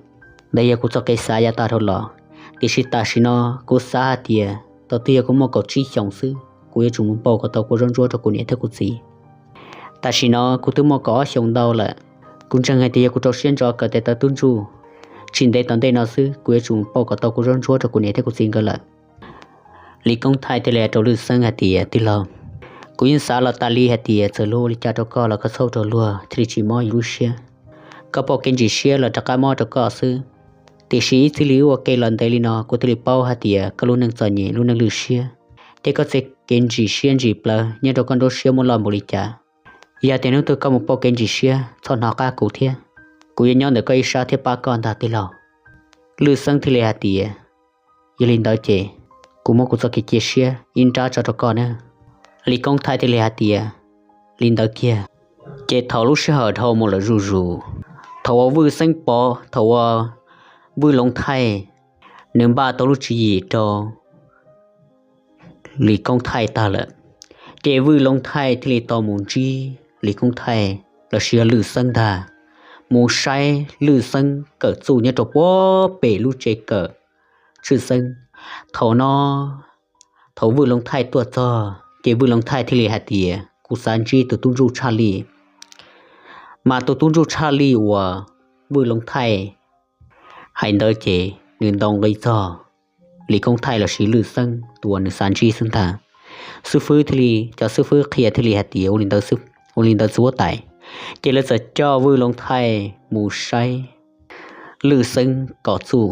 Ntawd yog kuv txoj kev xav yav tag dhau los. Tiam sis tam sim no kuv xav hais tias tau twg yog kuv muaj kaum tsib xyoos xwb, kuv yuav tsum mus pauj kom tau kua zaub ntsuab rau kuv niam thiab kuv txiv. Tam sim no kuv twb muaj kaum ob xyoos ntau lawm, kuv ntseeg hais tias yog kuv rau siab ntso kawm tes taw tub ntsuj, tsis ntev tom ntej no xwb kuv yuav tsum mus pauj kom tau kua zaub ntsuab rau kuv niam thiab kuv txiv nkawd lawm. Lis Koob Thaij thiaj li hais rau Lwj Xeeb hais tias, tij laug, kuv yeej xav los tas li hais tias txawm luag ua li cas rau koj los koj txhob rau luag thiaj li tsis mob yus lub siab. Koj pauj kev ntsim siab los rov qab mob rau koj xwb. Tiam sis ib txij li wb ua ke los ntev li no kuv thiaj li paub hais tias koj lub neej txom nyem lub neej lwj siab, thiab koj txoj kev ntsim siab ntsim plawv nyob rau koj nruab siab muaj loj npaum li cas. Yog tias hnub twg koj mus pauj kev ntsim siab txhob hnov qab kuv thiab, kuv yuav nyob ntawm koj ib sab thiab pab koj ntag tij laug. Lwj Xeeb thiaj li hais tias, yog li ntawd ces kuv muab kuv txoj kev cia siab ib nrab tso rau koj na. Lis Koob Thaij thiaj li hais tias, li ntawd kiag. Ces thaum lub sij hawm dhau mus lawm zuj zus, thaum uas Vwj Xeeb Pov, thaum uas Vwj Loov Thaij nws npaj tau lub tswv yim rau Lis Koob Thaij tag lawm, ces Vwj Loov Thaij thiaj li tau mus ntsib Lis Koob Thaij los sis yog Lwj Xeeb ntag, mus saib Lwj Xeeb kawm txuj nyob rau puag pem lub tsev kawm Tshwj Xeeb. Thaum no, thaum Vwj Loov Thaij tuaj txog ces Vwj Loov Thaij thiaj li hais tias, kuv xav ntsib tus tub ntsuj tshaj lij. Mas tus tub ntsuj tshaj lij uas Vwj Loov Thaij hais ntawd ces nws ntaus nqi txog Lis Koob Thaij lossis Lwj Xeeb tus uas nws xav ntsib xwb ntag. Xib fwb thiaj li, cov xib fwb qhia thiaj li hais tias ua li ntawd, ua li ntawd txiv huab tais. Ces lawv txawm coj Vwj Loov Thaij mus saib Lwj Xeeb kom txuj.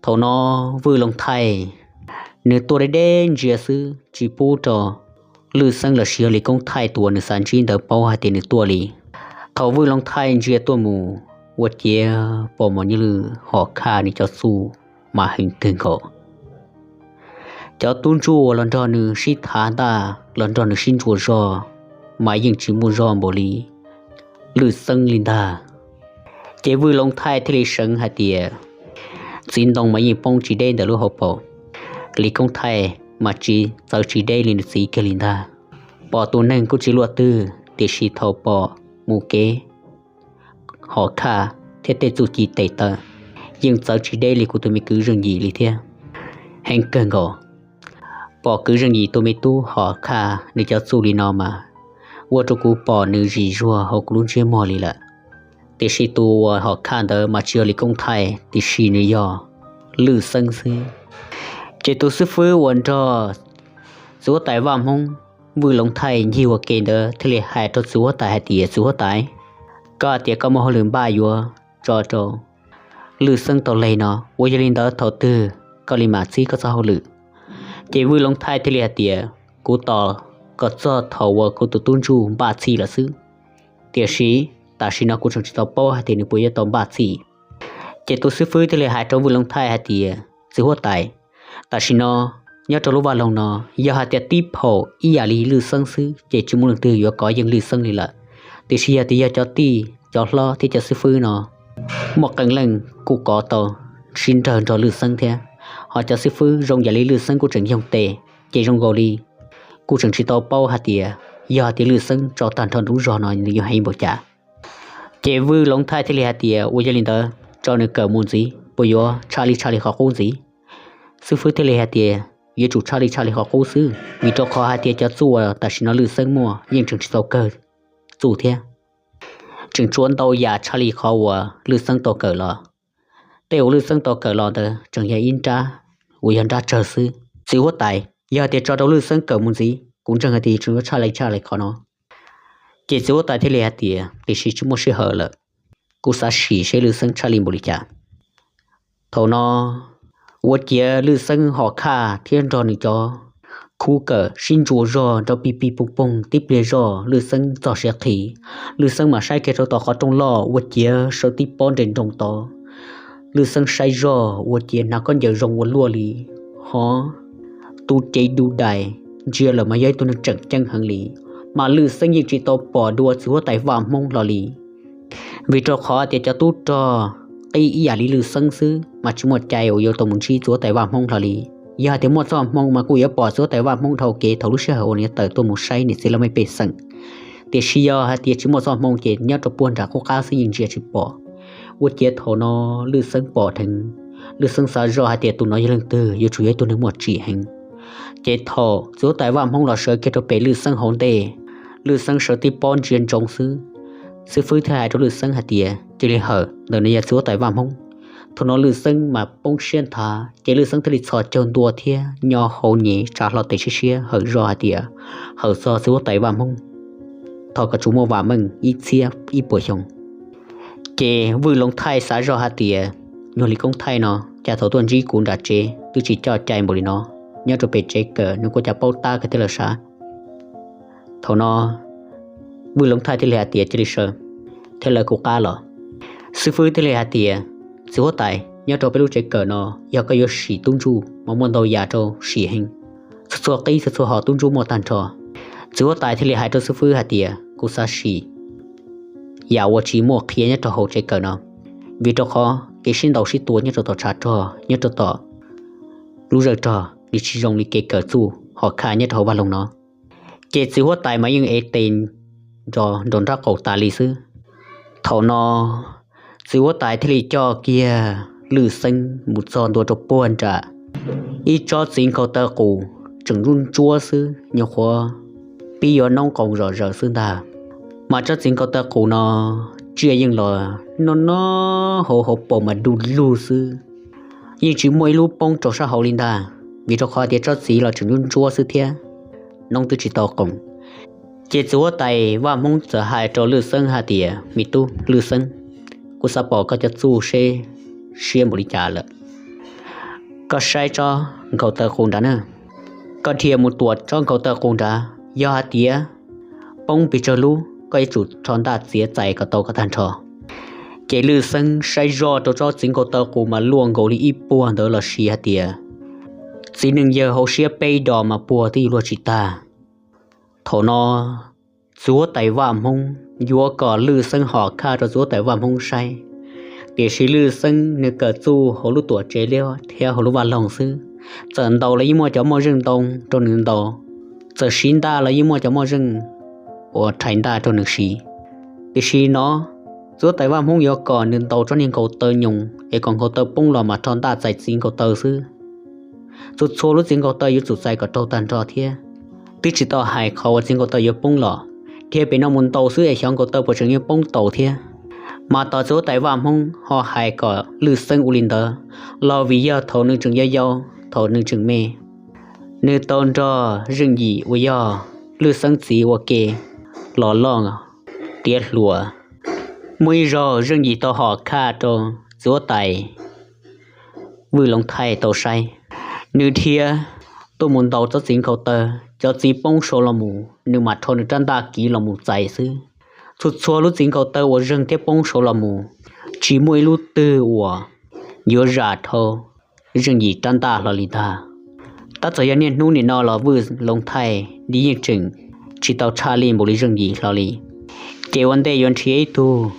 Thaum no Vwj Loov Thaij nws tuaj deb deb ntsia xwb tsis pub rau Lwj Xeeb lossis yog Lis Koob Thaij tus uas nws xav ntsib ntawd paub hais tias nws tuaj li. Thaum Vwj Loov Thaij ntsia tuaj mus, ua ciav pom Mos Nyiaj Lwj Hom Khaj nws cov txuj mas heev kawg nkaus. Cov tub ntsuj uas los nrog nws sib thav ntaj, los nrog nws sib ntsuas zog, mas yeej tsis muaj zog npaum li Lwj Xeeb li ntag. Ces Vwj Loov Thaij thiaj li seev hais tias, txiv ntoo mas yeej poob tsis deb ntawm lub hauv paus, Lis Koob Thaij mas tsis txawv tsis deb li nws txiv kiag li ntag. Pom tus neeg kuj tsis luaj twg, tiam sis thaum pom mus kev Hom Khaj thiab tej txuj ci tes taw, yeej txawv tsis deb li kuv tus me kwv Zeej Yim li thiab. Heev kawg nkaus. Pom kwv Zeej Yim tus me tub Hom Khaj nws cov txuj li no mas, ua rau kuv pom nws zim zuag hauv kuv lub ntsiab muag li lawm. Tiam sis tus uas Hom Khaj ntawd mas tsis yog Lis Koob Thaij, tiam sis nws yog Lwj Xeeb xwb. Ces tus xib fwb uas nrog txiv huab tais Vaj Hmoob Vwj Loov Thaij ncig ua ke ntawd thiaj li hais rau txiv huab tais hais tias, txiv huab tais, koj hais tias koj muaj hauj lwm npaj yuav tso rau Lwj Xeeb tau leg no, ua yog li ntawd thaum twg koj li mam txib koj txoj hauj lwm? Ces Vwj Loov Thaij thiaj li hais tias, kuv tos kom txog thaum uas kuv tus tub ntsuj npaj txhij lawm xwb, tiam sis tam sim no kuv tseem tsis tau paub hais tias nws puas yuav tau npaj txhij. Ces tus xib fwb thiaj li hais rau Vwj Loov Thaij hais tias, txiv huab tais, tam sim no nyob rau lub vaj loog no, yog hais tias tib phaum ib yam li Lwj Xeeb xwb ces tsis muaj leej twg yuav kov yeej Lwj Xeeb li lawm. Tiam sis yog tias yog cov tij cov hlob thiab cov xib fwb no, muaj qee leej kuj kov tau sib nrawg nrog Lwj Xeeb thiab, ho cov xib fwb zoo yam li Lwj Xeeb kuj tseem yoog tes, ces zoo nkaus li kuj tseem tsis tau paub hais tias yog hais tias Lwj Xeeb tso tag nrho lub zog no nws yuav heev npaum cas. Ces Vwj Loov Thaij thiaj li hais tias, ua yog li ntawd tso nws kawm mus ntxiv, puas yuav tshaj li tshaj li qhov qub ntxiv? Xib fwb thiaj li hais tias, yuav tsum tshaj li tshaj li qhov qub xwb, vim rau qhov hais tias cov txuj uas tam sim no Lwj Xeeb muaj yeej tseem tsis tau kawg txuj thiab, tseem tshuav ntau yam tshaj li qhov uas Lwj Xeeb tau kawm los. Tej uas Lwj Xeeb tau kawm los ntawd tseem yog ib nrab uas yog nrab tsawg xwb. Txiv huab tais, yog hais tias tso rau Lwj Xeeb kawm mus ntxiv, kuv ntseeg hais tias tseem yuav tshaj li tshaj li qhov no. Ces txiv huab tais thiaj li hais tias, tiam sis tsis muaj sij hawm lawm, kuv xav sim seb Lwj Xeeb tshaj li npaum li cas. Thaum no ua ciav Lwj Xeeb Hom Khaj thiab nrog nws cov khub kawm sib ntsuas zog nrov pig pig poog poog tib pliag zog Lwj Xeeb txog siav qhi. Lwj Xeeb mam saib kiag rau tom qhov rooj loj ua ciav sawv tib pob nres nroos tod. Lwj Xeeb saib zog ua ciav hnav khaub ncaws zoo ua luaj li, ho tus cev du dais ntsia lawm mas yog ib tug neeg tseem ceeb heev li, mas Lwj Xeeb yeej tsis tau pom dua txiv huab tais Vaj Hmoob hlo li. Vim rau qhov tias cov tub rog qib ib yam li Lwj Xeeb xwb mas tsis muaj cai uas yuav tau mus ntsib txiv huab tais Vaj Hmoob hlo li. Yog hais tias muaj txoj hmoo mas kuj yuav pom txiv huab tais Vaj Hmoob dhau kev thaum lub sij hawm uas nws yuav tawm tuaj mus saib niam txiv laj mej pej xeem. Tiam sis yog hais tias tsis muaj txoj hmoo ces nyob rau puag nram qub qab xwb yeej ntsia tsis pom. Ua ciav thaum no Lwj Xeeb pom dheev, Lwj Xeeb xav zoj hais tias tus no yog leej twg, yuav tsum yog ib tug neeg muaj tsim heev. Ces thaum txiv huab tais Vaj Hmoob los sawv kiag rau pem Lwj Xeeb hauv ntej, Lwj Xeeb sawv tib pob ntsia ntsoov xwb. Xib fwb thiaj hais rau Lwj Xeeb hais tias, cia li hawm, ntawm no yog txiv huab tais Vaj Hmoob. Thaum no Lwj Xeeb mas poob siab nthav, ces Lwj Xeeb thiaj li txhos caug ntua thiab nyo hau nyem tsa hlo tes siab siab hawm zoj hais tias, hawm txog txiv huab tais Vaj Hmoob, thov kom tsuas muaj vam meej ib txhiab ib puas xyoo. Ces Vwj Loov Thaij xav zoj hais tias, nyuag Lis Koob Thaij no cas thaum tuaj ntsib kuv nram tsev twb tsis coj cai npaum li no, nyob rau pem tsev kawm nws kuj cas paub tab kawg thiab lawm sav. Thaum no Vwj Loov Thaij thiaj li hais tias, cia li sawv, thiab lawv kuv qab los. Xib fwb thiaj li hais tias, txiv huab tais, nyob rau peb lub tsev kawm no, yog koj yuav sim tub ntsuj mas muaj ntau yam rau sim heev, txhua txhua qib txhua txhua hom tub ntsuj muaj tag nrho. Txiv huab tais thiaj li hais rau xib fwb hais tias, kuv xav sim yam uas tsis muaj qhia nyob rau hauv tsev kawm no, vim rau qhov kev sib ntaus sib tua nyob rau tom tshav rog, nyob rau tom lub zawj rog, nws tsis zoo li kev kawm txuj hom khaj nyob rau hauv vaj loog no. Ces txiv huab tais mas yeej ev tes nrov nrov nrab qaum tas li xwb. Thaum no txiv huab tais thiaj li coj kiag Lwj Xeeb mus txog ntua rau puag nram ib tsob txiv nkhaus taw qus tseem ntsuab ntsuab xwb, nyuam qhuav pib yuav noob qoo zom zaws xwb ntag. Mas tsob txiv nkhaus taw qus no tsiaj yeej los noj noj hauv hauv paus mas du lug xwb. yeej tsis muaj ib lub poob rau sab hauv li ntag, vim rau qhov tias tsob txiv los tseem ntsuab ntsuab xwb thiab, noob twb tsis tau qoom. Ces txiv huab tais Vaj Hmoob txawm hais rau Lwj Xeeb hais tias, me tub Lwj Xeeb, kuv xav pom koj cov txuj seb siab npaum li cas lawm. Koj saib tsob nkhaus taw qus nrad na, koj dhia mus tuam tsob nkhaus taw qus nrad, yog hais tias poob pes tsawg lub koj yuav tsum rho ntaj txiav txais kom tau kom tag nrho. Ces Lwj Xeeb saib zoj rau tsob txiv nkhaus taw qus mas luaj nkaus li ib puag ntawd los sis hais tias txiv neej yawg hauv siab peb dos mas puag twb yuav luag tsis tag. Thaum no txiv huab tais Vaj Hmoob yuav kom Lwj Xeeb hom khaj rau txiv huab tais Vaj Hmoob saib, tiam sis Lwj Xeeb nws kawm txuj hauv lub tuam tsev liab thiab hauv lub vaj loog xwb, txawm ntaus los yeej muaj cov moj zeej ntoo rau nws ntaus, txawm siv ntaj los yeej muaj cov moj zeej uas rhais ntaj rau nws siv. Tiam sis no txiv huab tais Vaj Hmoob yuav kom nws ntaus tsob niag nkhaus taw nyoos es kom nkhaus taw poob los mas rho ntaj txais txiv nkhaus taw xwb. Txhua txhua lub txiv nkhaus taw yuav tsum txais kom raug tag nrho thiab. Twb tsis tau hais qhov uas txiv nkhaus taw yuav poob los, dhia pem no mus ntaus xwb es xyov nkhaus taw puas tseem yuav poob tau thiab. Mas tos txiv huab tais Vaj Hmoob ho hais kom Lwj Xeeb ua li ntawd los vim yog thaum nws tseem yau yau, thaum nws tseem me, nws tau nrog Zeej Yim uas yog Lwj Xeeb txiv ua ke los loj tiav hluas. Muaj ib zaug Zeej Yim tau hom khaj rau txiv huab tais Vwj Loov Thaij tau saib, nws dhia tuaj mus ntaus tsob txiv nkhaus taw, cov txiv poob saud los mus nws mam rho nws rab ntaj kiv los mus txais xwb. Txhua txhua lub txiv nkhaus taw uas zeeg thiab poob saud los mus, tsis muaj ib lub twg uas yuav zam dhau Zeej Yim rab ntaj hlo li ntag. Tab txawm yog niaj hnub nim no los Vwj Loov Thaij nws yeej tseem tsis tau tshaj lij npaum li Zeej Yim hlo li. Ces ua ntej yuav nrhiav ib tug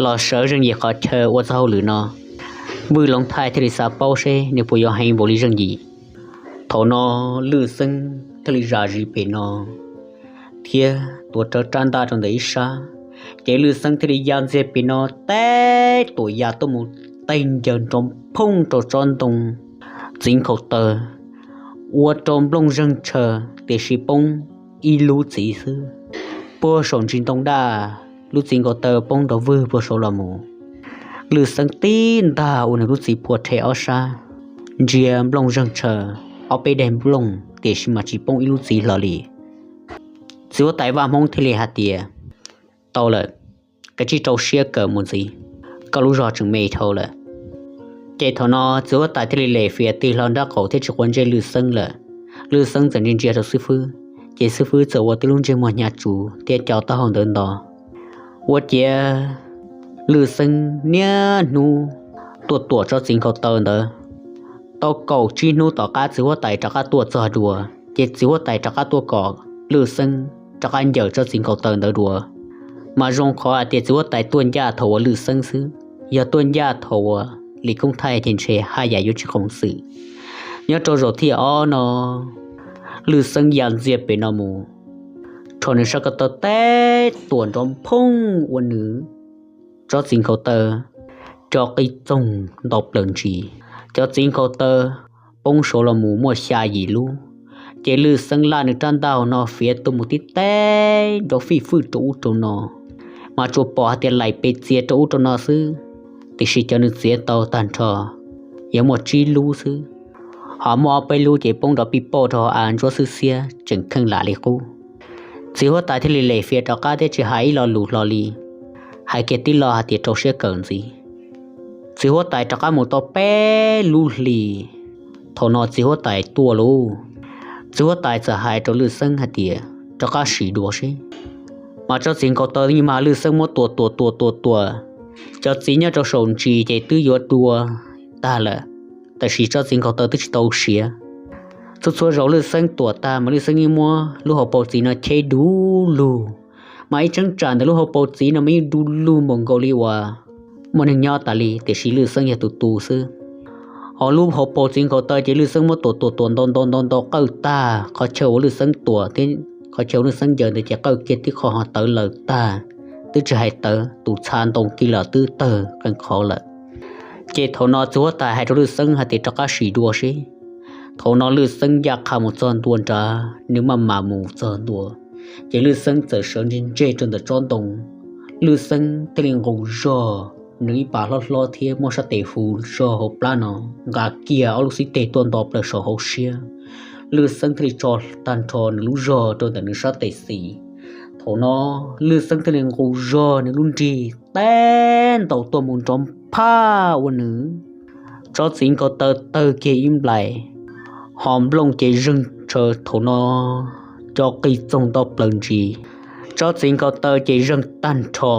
los sawv Zeej Yim qhov chaw ua txoj hauj lwm no, Vwj Loov Thaij thiaj li xav paub seb nws puas yuav heev npaum li Zeej Yim. Thaum no Lwj Xeeb thiaj li zam zis pem no thiab tuav rawv rab ntaj rau ntawm ib sab. Ces Lwj Xeeb thiaj li ya ntxiag pem no teb tuam ya tuaj mus, tej ncaws nrov phooj rau tsob ntoo txiv nkhaus taw, ua rau nplooj zeeg tshaw tiam sis poob ib lub txiv xwb. Puag saum ntsis ntoo daj, lub txiv nkhaus taw poob nrov vwg puag saud los mus. Lwj Xeeb tib ntag ua nws lub txiv phua rhe ob sab, ntsia nplooj zeeg tshaw ob peb daim nplooj tiam sis mas tsis poob ib lub txiv hlo li. Txiv huab tais Vaj Hmoob thiaj li hais tias, tau lawm, koj tsij rau siab kawm mus ntxiv, koj lub zog tseem me dhau lawm. Ces thaum no txiv huab tais thiaj li lem fias tig hlo nraub qaum thiab tsis quav ntsej Lwj Xeeb lawm. Lwj Xeeb txawm ntsia ntsia rau xib fwb, ces xib fwb txawm ua tib lub ntsej muag hnyav tsuv thiab co taub hau ntawd nto. Ua ciav Lwj Xeeb niaj hnub tuaj tuam tsob txiv nkhaus taw ntawd. Tau kaum tsib hnub tom qab txiv huab tais rov qab tuaj txog dua, ces txiv huab tais rov qab tuaj kom Lwj Xeeb rov qab ncaws tsob txiv nkhaus taw ntawd dua. Mas zoo qhov hais tias txiv huab tais tuaj ncaj thaum uas Lwj Xeeb xwb, yog tuaj ncaj thaum uas Lis Koob Thaij ces ntshe haj yam yuav tsis qoom xwm. Nyob rau zaum thib ob no, Lwj Xeeb ya ntxiag pem no mus, rho nws sab ko taw teb tuam nrov phooj ua nws tsob txiv nkhaus taw co qi txoog ntau plaws ntsis. Cov txiv nkhaus taw poob saud los mus muaj xya yim lub, ces Lwj Xeeb laj nws rab ntaj no fiav tuaj mus tib teb nrov fij fwj rau ub rau no, mas tsuas pom hais tias laim pes txiav rau ub rau no xwb, tiam sis cov nws txiav tau tag nrho yog muaj tsib lub xwb, ho muaj ob peb lub ces poob nrov pij pauj rau hauv av ntsuab xwb xiab tseem kheej lam li qub. Txiv huab tais thiaj li lem fiav rov qab thiab tsis hais ib lo lus hlo li, hais kiag tib lo hais tias rau siab kawm ntxiv. Txiv huab tais rov qab mus tau peb lub hlis, thaum no txiv huab tais tuaj lauj. Txiv huab tais txawm hais rau Lwj Xeeb hais tias, rov qab sim dua seb. Mas tsob txiv nkhaus taw mas Lwj Xeeb muab tuam tuam tuam tuam tuam, cov txiv nyob rau saum ntsis ces twb yuav dua tag lawm, tab sis tsob txiv nkhaus taw twb tsis tau siav. Txhua txhua zaus Lwj Xeeb tuam tag mas Lwj Xeeb yeej muab lub hauv paus txiv no cheb du lug, mas ib cheeb tsam ntawm lub hauv paus txiv no mas yeej du lug npaum nkaus li uas muaj neeg nyob tas li, tiam sis Lwj Xeeb yog tus tu xwb. Ho lub hauv paus txiv nkhaus taw ces Lwj Xeeb muab tuam tuam tuam ntau ntau ntau ntau qawj tag, qhov chaw uas Lwj Xeeb tuam thiab qhov chaw uas Lwj Xeeb ncaws ntawd ces qawj kiag tib qho ho tawv lawm tag, twb tsis hais tawv, tus txha ntoo kiag los twb tawg qees qhov lawm. Ces thaum no txiv huab tais hais rau Lwj Xeeb hais tias rov qab sim dua seb. Thaum no Lwj Xeeb ncaj qha mus txog ntua nrad, nws maj mam mus txog ntua, ces Lwj Xeeb txawm sawv ntseg ntseg rau ntawm tsob ntoo. Lwj Xeeb thiaj li nqus zog nws ib pas hlob hlob thiab muaj sab tes hu zog hauv plab no, nqa kiag ob lub xib teg tuaj nto plaws saum hauv siab. Lwj Xeeb thiaj li tso tag nrho nws lub zog rau ntawm nws sab tes xis. Thaum no Lwj Xeeb thiaj li nqus zog nws lub nrig teb ntaus tuaj mus nrov phaj ua nws. Tsob txiv nkhaus taw tawg kiag ib nplais, ho nplooj ces zeeg tshaws thaum no cov qis txoog nto plaws ntsis. Tsob txiv nkhaus taw ces zeeg tag nrho,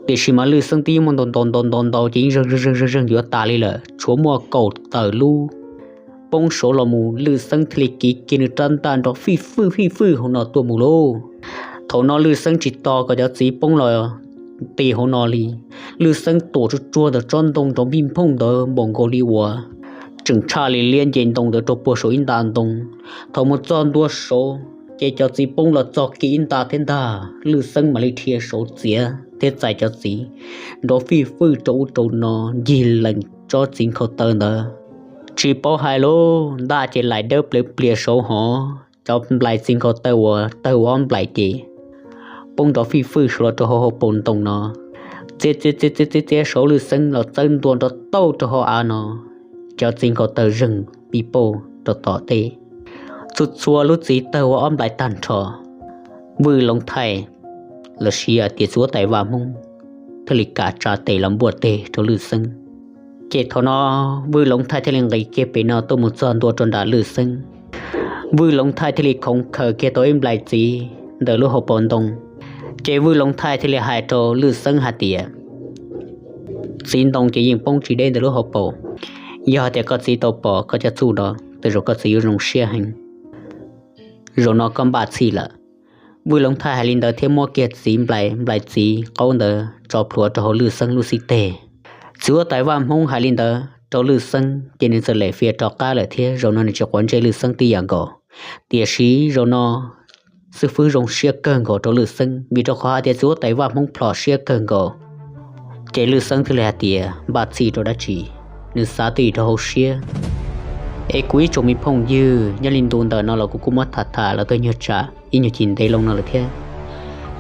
tiam sis mas Lwj Xeeb twb yeej muab ntaus ntaus ntaus ntaus ntaus ces yeej zeeg zeeg zeeg zeeg yuav tas li lawm, tshuav muaj kaum tawm lub poob saud los mus. Lwj Xeeb thiaj li kiv kiag nws rab ntaj nrov fij fwj fij fwj hauv no tuaj mus lauj. Thaum no Lwj Xeeb tsis tos kom cov txiv poob los ti hauv no li, Lwj Xeeb tuam tsuag tsuag ntawm tsob ntoo nrov npij nphooj ntawd npaum nkaus li uas tseem tshaj li liab nce ntoo ntawd rau puag saum ib nta ntoo. Thaum mus txog ntua saud ces cov txiv poob los txog kiag ib nta thiab ntag, Lwj Xeeb mam li dhia saud txiav thiab txais cov txiv nrov fij fwj rau ub rau no ncig lees tsob txiv nkhaus taw ntawd. Tsis paub hais lauj, ntaj ces laim dawb pliav pliav saud hov, cov nplais txiv nkhaus taw uas tawg ua ob nplais ces poob nrov fij fwj saud los rau hauv hauv paus ntoo no. Txiav txiav txiav txiav txiav txiav saud Lwj Xeeb los txawb ntua nrov tauj rau hauv av no, cov txiv nkhaus taw zeeg pib pauj rau tom tej. Txhua txhua lub txiv tawg ua ob nplais tag nrho. Vwj Loov Thaij los sis hais tias txiv huab tais vaj Hmoob thiaj li kav tsa tes los npuaj teg rau Lwj Xeeb. Ces thaum no Vwj Loov Thaij thiaj li nqis kiag pem no tuaj mus txog ntua rau nram Lwj Xeeb. Vwj Loov Thaij thiaj li khoov khaws kiag tau ib nplais txiv ntawm lub hauv paus ntoo. Ces Vwj Loov Thaij thiaj li hais rau Lwj Xeeb hais tias, txiv ntoo ces yeej poob tsis deb ntawm lub hauv paus. Yog hais tias koj txiv tau pom koj cov txuj no, tej zaum koj txiv yuav zoo siab heev. Zaum no koj npaj txhij lawm. Vwj Loov Thaij hais li ntawd thiab muab kiag txiv nplais, nplais txiv qaub ntawd tso plhuav rau hauv Lwj Xeeb lub xib teg. Txiv huab tais vaj Hmoob hais li ntawd rau Lwj Xeeb ces nws txawm lem fias rov qab lawm thiab zaum no nws tsis quav ntsej Lwj Xeeb tib yam nkaus. Tiam sis zaum no xib fwb zoo siab kawg nkaus rau Lwj Xeeb vim rau qhov hais tias txiv huab tais vaj Hmoob plhom siab kawg nkaus. Ces Lwj Xeeb thiaj li hais tias npaj txhij rau dab tsi, nws xav twj ywm rau hauv siab. Es kuv ib tsoom me phooj ywg, nyob li ntu ntawm no los kuv kuj muab tham tham los tuaj nyuag tsam ib nyuag chim ntev loo no lawm thiab.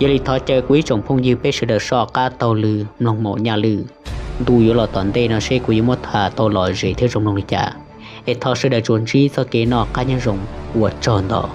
Yog li thov caw kuv ib tsoom phooj ywg peb sawv daws soj qab taug lw mloog maum nyaj lwm ntu yuav los tom ntej no seb kuv yuav muab tham tau lom zem thiab zoo mloog li cas. Es thov sawv daws tsuas ntsib txoj kev noj qab nyob zoo, ua tsaug ntau.